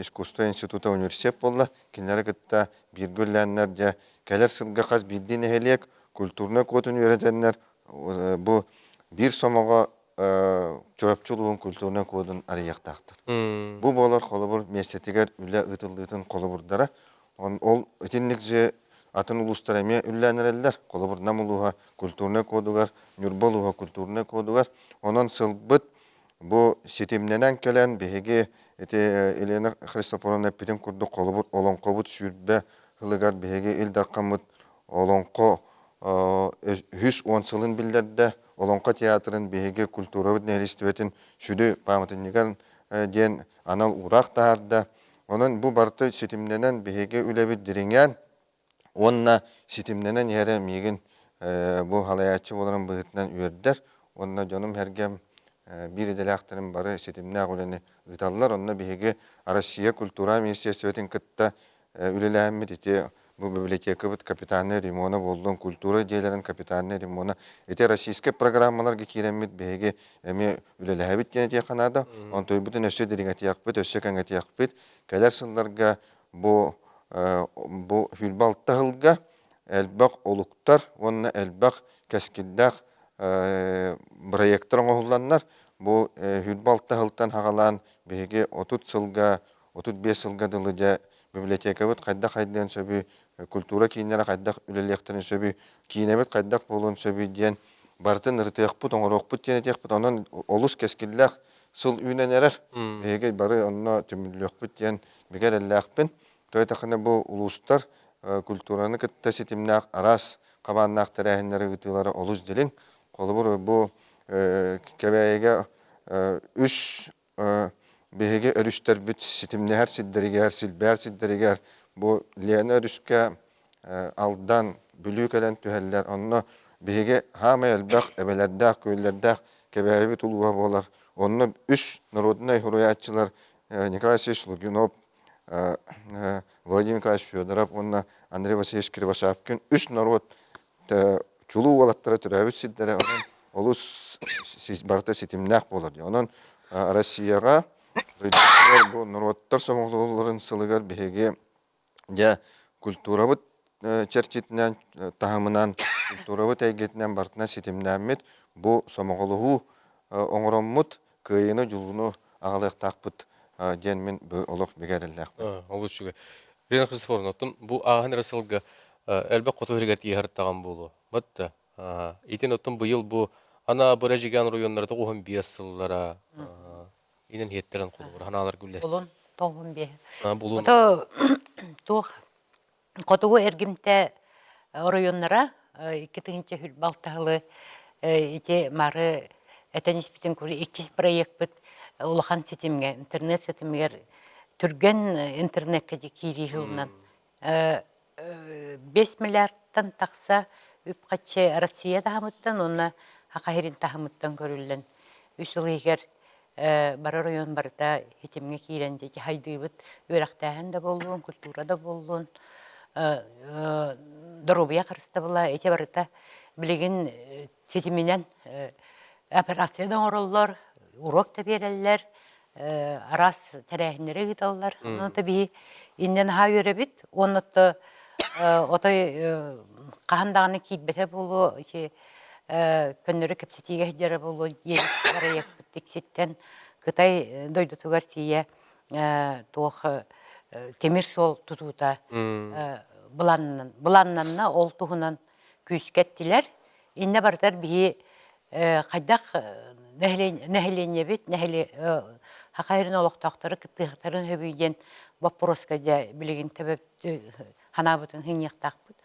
искусство института университет буолла. Кинилэри кытта бииргэ үлэлээннэр дьэ кэлэр сылга хас биирдии нэһилиэк культурнай кодун үөрэтэннэр бу биир сомоҕо Чурапчы улууһун культурнай кодун арыйыахтаахтар. Бу буолар холобур миэстэтигэр үлэ ыытыллыытын холобурдара. Ол итинник же атын улуустар эмиэ үллээн эрэллэр. Холобур, Нам улууһа культурнай кодугар, Ньурба улууһа культурнай кодугар. Онон сылбыт бу ситимнэнэн кэлэн биһиги ити Елена Христофоровна эппитин курдук холобур олоҥхобут 20 сылыгар биһиги Ил Дархаммыт олоҥхо 110 сылын биллэрдэ. Олоҥхо театрын биһиги культурабыт нэһилиэстибэтин сүдү пааматынньыгар диэн анал уураах таһаарда. Онон бу барыта ситимнэнэн биһиги үлэбит дириҥээн уонна ситимнэнэн иһэрэ миигин бу салайааччы буоларым быһыытынан үөрдэр уонна дьонум-сэргэм биир идэлээхтэрим бары ситимнээх үлэни ыыталлар. Онно биһиги Россия культура министерствотын кытта үлэлээммит ити. Бу библиотекабыт капитальнай ремона буоллун, культура дьиэлэрин капитальнай ремона. Ити российскай программаларга киирэммит биһиги эмиэ үлэлэһэбит диэн этиэххэ наада. Онтуйбутун өссө дириҥэтиэхпит, өссө кэҥэтиэхпит. Кэлэр сылларга бу бу 26 сылга элбэх олуктар уонна элбэх кэскиллээх бырайыактар оҥоһулланнар, бу 26 сылтан саҕалаан биһиги 30 сылга, 35 сылга дылы дьэ библиотекабыт хайдах хайдыан сөбүй, культура кииннэрэ хайдах үлэлиэхтэрин сөбүй, киинэбит хайдах буолуон сөбүй диэн барытын ырытыахпыт, оҥоруохпут диэн этиэхпит. Онон олус кэскиллээх сыл үүнэн эрэр. Биһиги бары онно түмүллүөхпүт диэн бигэ эрэллээхпин. Тоҕо диэтэххинэ бу улуустар культураны кытта ситимнээх араас хабааннаах тэрээһиннэри ыытыылара олус дириҥ. Холобур, бу Кэбээйигэ үс биһиги өрүстэрбит ситимнэһэр сирдэригэр, силбэһэр сирдэригэр бу Лена өрүскэ Алдан, Бүлүү кэлэн түһэллэр. Онно биһиги хаамай элбэх эбэлэрдээх, күөллэрдээх Кэбээйибит улууһа буолар. Онно үс норуодунай суруйааччылар Николай Алексеевич Лугинов, Владимир Николаевич Федоров уонна Андрей Васильевич Кривошапкин үс норуот чулуу уолаттара төрөөбүт сирдэрэ онон олус барыта ситимнээх буолар. Онон Россияҕа дойдутугар бу норуоттар сомоҕолоһууларын сылыгар биһиги дьэ культурабыт чэрчитинэн таһымынан культурабыт эйгэтинэн барытынан ситимнээммит бу сомоҕолоһуу оҥороммут кыайыыны дьулууну аҕалыахтаахпыт диэн мин олох бигэ эрэллээхпин. Олус үчүгэй. Лена Христофоровна, оттон бу ааһан эрэ сылга элбэх хоту иһигэр тииһэр таҕам буолуо. Батта. Итин оттон быйыл бу Анаабыр Эдьигээн оройуоннара 95 сыллара инэн иһиттэрин холобур ханаалар гүллэстэр. Булун 95. Булун. Ото туох Хотугу эргимтэ оройуоннара 2026 сылы ити мары этэн испитин курдук иккис проекпыт улахан ситимҥэ интернет ситимигэр түргэн интернеккэ киирии сылынан 5 миллиардтан тахса үп-харчы Россия таһымыттан уонна Саха сирин таһымыттан көрүллэн үс сыл иһигэр бары оройуон барыта ситимҥэ киирэн дьэ хайдыыбыт үөрэхтээһин да буоллун, культура да буоллун, доруобуйа харыстабыла ити барыта билигин ситиминэн операция да оҥороллор, уруок да биэрэллэр, араас тэрээһиннэри ыыталлар. Онон биһи иннэ наһаа үөрэбит. Уонна отой хаһан даҕаны киирбэтэ буолуо ити көннөрү кэпсэтиигэ сылдьара буолуо диэбит бырайыакпыт Тикситтэн Кытай дойдутугар тиийэ туох тимир суол тутуута былааннанна ол туһунан күүскэ эттилэр. Иннэ барытар биһи хайдах нэһилиэнньэбит Саха сирин олохтоохторо кыттыахтарын сөбүй диэн боппуруоска дьэ билигин санаабытын сынньыахтаахпыт.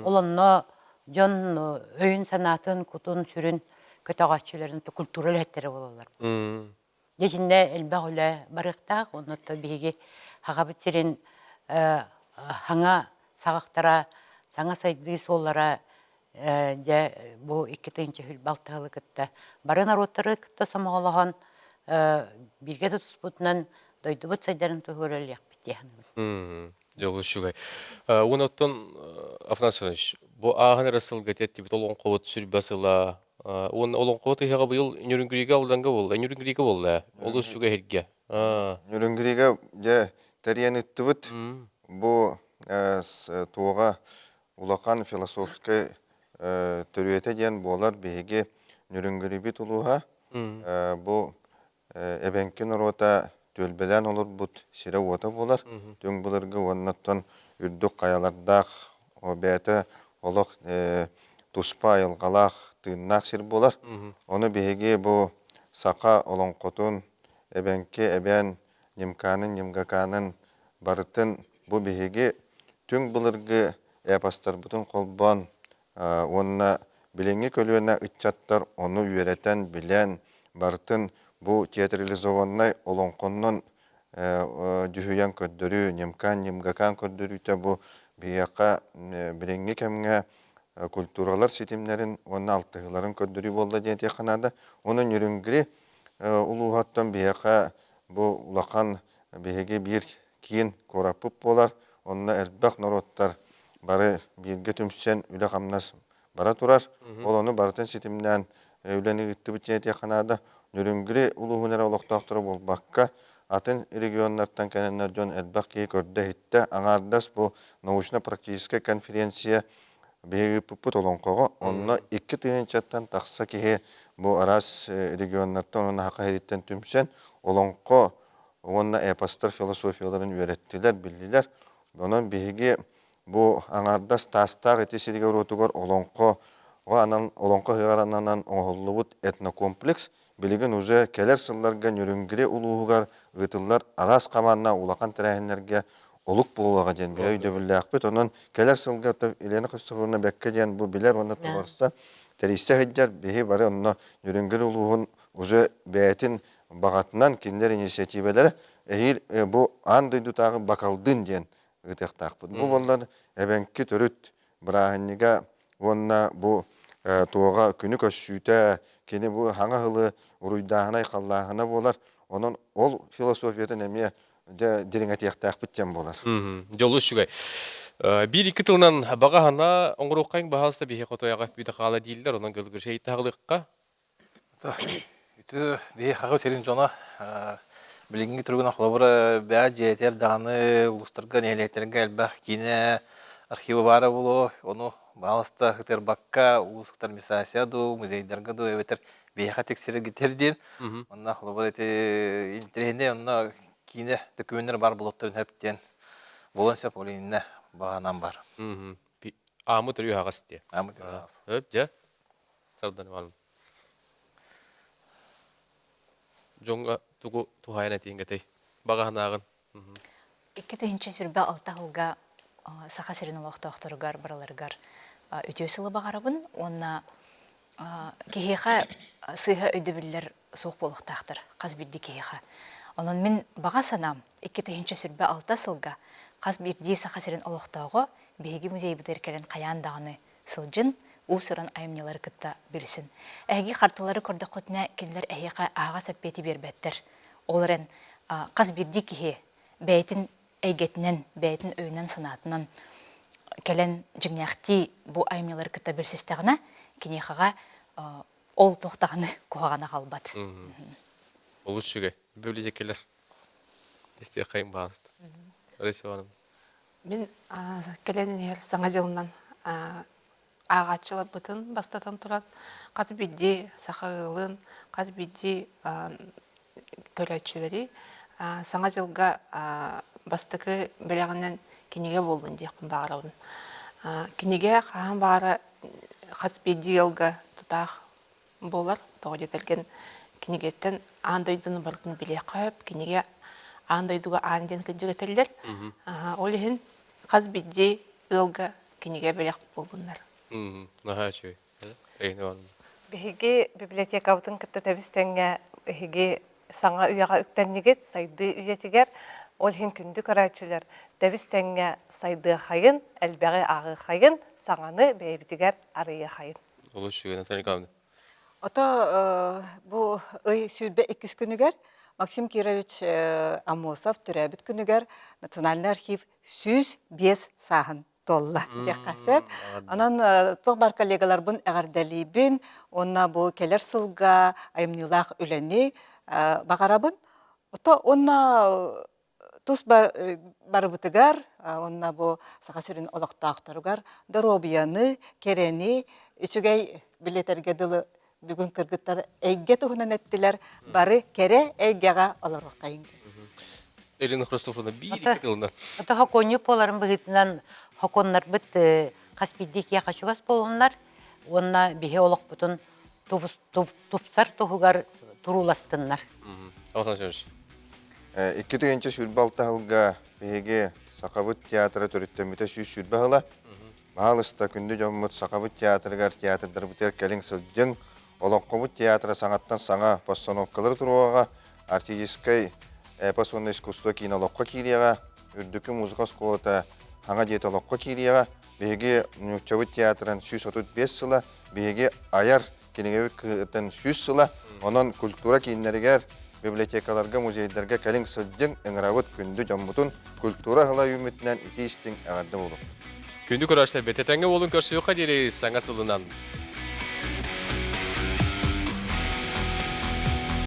Ол онно дьон өйүн-санаатын, кутун-сүрүн көтөҕөөччүлэрин культура үлэһиттэрэ буолаллар. Дьэ итиннэ элбэх үлэ барыахтаах. Онно биһиги Сахабыт сирин саҥа саҕахтара, саҥа сайдыы суоллара дьэ бу 2026 сылы кытта бары норуоттары кытта сомоҕолоһон бииргэ тутуспутунан дойдубут сайдарын туһугар үлэлиэхпит дии саныыбын. Дьол үчүгэй. Уон оттон Афанасий Иванович, бу ааһан эрэ сылга тиэттибит олоҥхобут сүрбэ сыла. Уон олоҥхобут ыһыаҕа быйыл Ньүрүҥгүрүгэ Алданга буолла. Ньүрүҥгүрүгэ буолла. Олус үчүгэй эһиргэ. Ньүрүҥгүрүгэ дьэ тэрийэн ыттыбыт. Бу туоҕа улахан философскай төрүөтэ диэн буолар биһиги Ньүрүҥгүрүбүт улууһа. Бу Эбэҥки норуота түөлбэлээн олорбут сирэ-уота буолар. Түҥ былыргы уонна оттон үрдүк хайалардаах, бэйэтэ олох туспа айылҕалаах, тыыннаах сир буолар. Ону биһиги бу саха олоҥхотун, эбэҥки эбээн ньымкаанын, ньымгакаанын барытын бу биһиги түҥ былыргы эпостарбытын холбоон Уонна билиҥҥи көлүөнэ ыччаттар ону үөрэтэн, билэн, барытын бу театрализованнай олоҥхоннон дьүһүйэн көрдөрүү, ньымкаан-ньымгакаан көрдөрүүтэ бу биһиэхэ билиҥҥи кэмҥэ культуралар ситимнэрин уонна алтыһыыларын көрдөрүү буолла диэн этиэххэ наада. Уонна Ньүрүҥгүри улууһуттан биһиэхэ бу улахан биһиги биир киин куораппыт буолар. Онно элбэх норуоттар. бары бииргэ түмсэн үлэ-хамнас бара турар. Ол ону барытын ситимнээн үлэни ыыттыбыт диэн этиэххэ наада. Нөрүҥгүри улууһун эрэ олохтоохторо буолбакка, атын регионнартан кэлэннэр дьон элбэх киһи көрдө-иһиттэ. Аҥаардас бу научно-практическай конференция биһиги ыыппыппыт олоҥхоҕо. Онно 2 тыһыынчаттан тахса киһи бу араас регионнартан уонна Саха сириттэн түмсэн олоҥхо уонна эпостар философияларын үөрэттилэр, биллилэр. Онон биһиги бу аҥаардас таастаах ити сиригэр-уотугар олоҥхоҕо анан олоҥхо ыһыаҕар ананан оҥоһуллубут этнокомплекс билигин уже кэлэр сылларга Нөрүҥгүри улууһугар ыытыллар араас хамаанна улахан тэрээһиннэргэ олук буолуоҕа диэн биһи өйдөбүллээхпит. Онон кэлэр сылга Елена Христофоровна бэккэ диэн бу билэр уонна туруорса тэрийсэ сылдьар биһи бары онно Нөрүҥгүр улууһун уже бэйэтин баҕатынан кинилэр инициативэлэрэ эһиил бу аан дойдутааҕы Бакалдын диэн ыытыахтаахпыт. Бу буоллар эбэҥки төрүт бырааһынньыга уонна бу туоҕа күнү көрсүүтэ, кини бу хаҥа ыһылы уруйдааһына, айхаллааһына буолар. Онон ол философиятын эмиэ дьэ дириҥэтиэхтээхпит диэн буолар. Дьолу үчүгэй. Биир-икки тылынан баҕа санаа оҥоруоххайыҥ баһаалыста биһи хотойаҕа бүтэ хаала дииллэр, онон көлгүрсэй таһылыахха. Үтүө биһи хаҕы сирин дьоно билиҥҥи туругунан холобура бэйэ дьиэтигэр даҕаны улуустарга, нэһилиэктэргэ элбэх киинэ архива баара буолуо. Ону баһаалыста ытырбакка улуус администрация дуу, музейдарга дуу эбэтэр биһиэхэ тиксэрэргитигэр диэн. Онно холобура ити интэриэһинэй онно киинэ дөкүмүөннэр баар буолуохтарын сөп диэн буолуон сөп ол иннинэ баҕанан бар. Аамы төрүү аһаҕас диэ. Аамы төрүү аһаҕас. Сөп дьэ. Сардан Ивановна. Дьоҥҥо тугу туһаайан этииҥ этэй? Баҕа санааҕын. 2026 сылга Саха сирин олохтоохторугар барыларыгар үтүө сылы баҕарабын уонна киһиэхэ сыыһа өйдөбүллэр суох буолуохтаахтар хас биирдии киһиэхэ. Онон мин баҕа санаам 2026 сылга хас биирдии Саха сирин олохтооҕо биһиги музейбытыгар кэлэн хайаан даҕаны сылдьын, уус-уран айымньылары кытта билсин. Эһиги хартылары көрдөххүтүнэ, кинилэр эһиэхэ аһаҕас эппиэти биэрбэттэр. Ол эрэн, хас биирдии киһи бэйэтин эйгэтинэн, бэйэтин өйүнэн-санаатынан кэлэн дьиҥнээхтии бу айымньылары кытта билсистэҕинэ, киниэхэҕэ ол туох даҕаны куһаҕана хаалбат. Олус үчүгэй. Библиотекалар истиэххэйин баҕаста. Раиса Ивановна. Мин кэлэн иһэр Саҥа дьылынан ааҕааччыларбытын бастатан туран хас биирдии саха ыалын, хас биирдии көрөөччүлэри Саҥа дьылга бастакы бэлэҕинэн кинигэ буоллун диэхпин баҕарабын. Кинигэ хаһан баҕара хас биирдии ыалга тутаах буолар. Тоҕо диэтэргин кинигэттэн аан дойдуну барытын билиэххэ сөп. Кинигэ аан дойдуга аан диэн кырдьык этэллэр. Ол иһин хас биирдии ыалга кинигэ бэлэх буоллуннар. Наһаа үчүгэй. Биһиги библиотекабытын кытта тэбис-тэҥҥэ эһиги саҥа үйэҕэ үктэннигит, сайдыы үйэтигэр. Ол иһин күндү көрөөччүлэр, тэбис-тэҥҥэ сайдыахайын, элбэҕи ааҕыахайын, саҥаны бэйэбитигэр арыйыахайын. Олус үчүгэй, Наталья Николаевна. Ото бу ый 22 күнүгэр Максим Кирович Аммосов төрөөбүт күнүгэр Национальный архив 105 сааһын туолла диэххэ сөп. Онон туох баар коллегаларбын эҕэрдэлиибин уонна бу кэлэр сылга айымньылаах үлэни баҕарабын. Ото уонна тус барыбытыгар уонна бу Саха сирин олохтоохторугар доруобуйаны, кэрэни, үчүгэй билэтэргэ дылы бүгүн кыргыттар эйгэ туһунан эттилэр, бары кэрэ эйгэҕэ олоруоххайыҥ. Елена Христофоровна биир-икки тылынан. Ото хокуонньук буоларын быһыытынан хокуоннарбыт хас биирдии киһиэхэ чугас буолуннар уонна биһи олохпутун тупсар туһугар турууластыннар. 2026 сылга биһиги Сахабыт театра төрүттэммитэ 120 сыла. Баһаалыста күндү дьоммут Сахабыт театрыгар театрдарбытыгар кэлиҥ сылдьыҥ. Олоҥхобут театра саҥаттан саҥа постановкалары туруоҕа, артистическай эпос уонна искусство киинэ олоххо киириэҕэ, үрдүкү музыка оскуолата хаҥа дьиэтэ олоххо киириэҕэ. Биһиги нууччабыт театрын 135 сыла, биһиги айар кинигэбит кыһытын 100 сыла. Онон культура кииннэригэр, библиотекаларга, музейдарга кэлиҥ сылдьыҥ, ыҥырабыт күндү дьоммутун культура ыһыла үүммүтүнэн итии истиҥ эҕэрдэ буолуохтун. Күндү көрөөччүлэр, бэтэтэҥҥэ уолун көрсүөххэ диэри саҥа сылынан.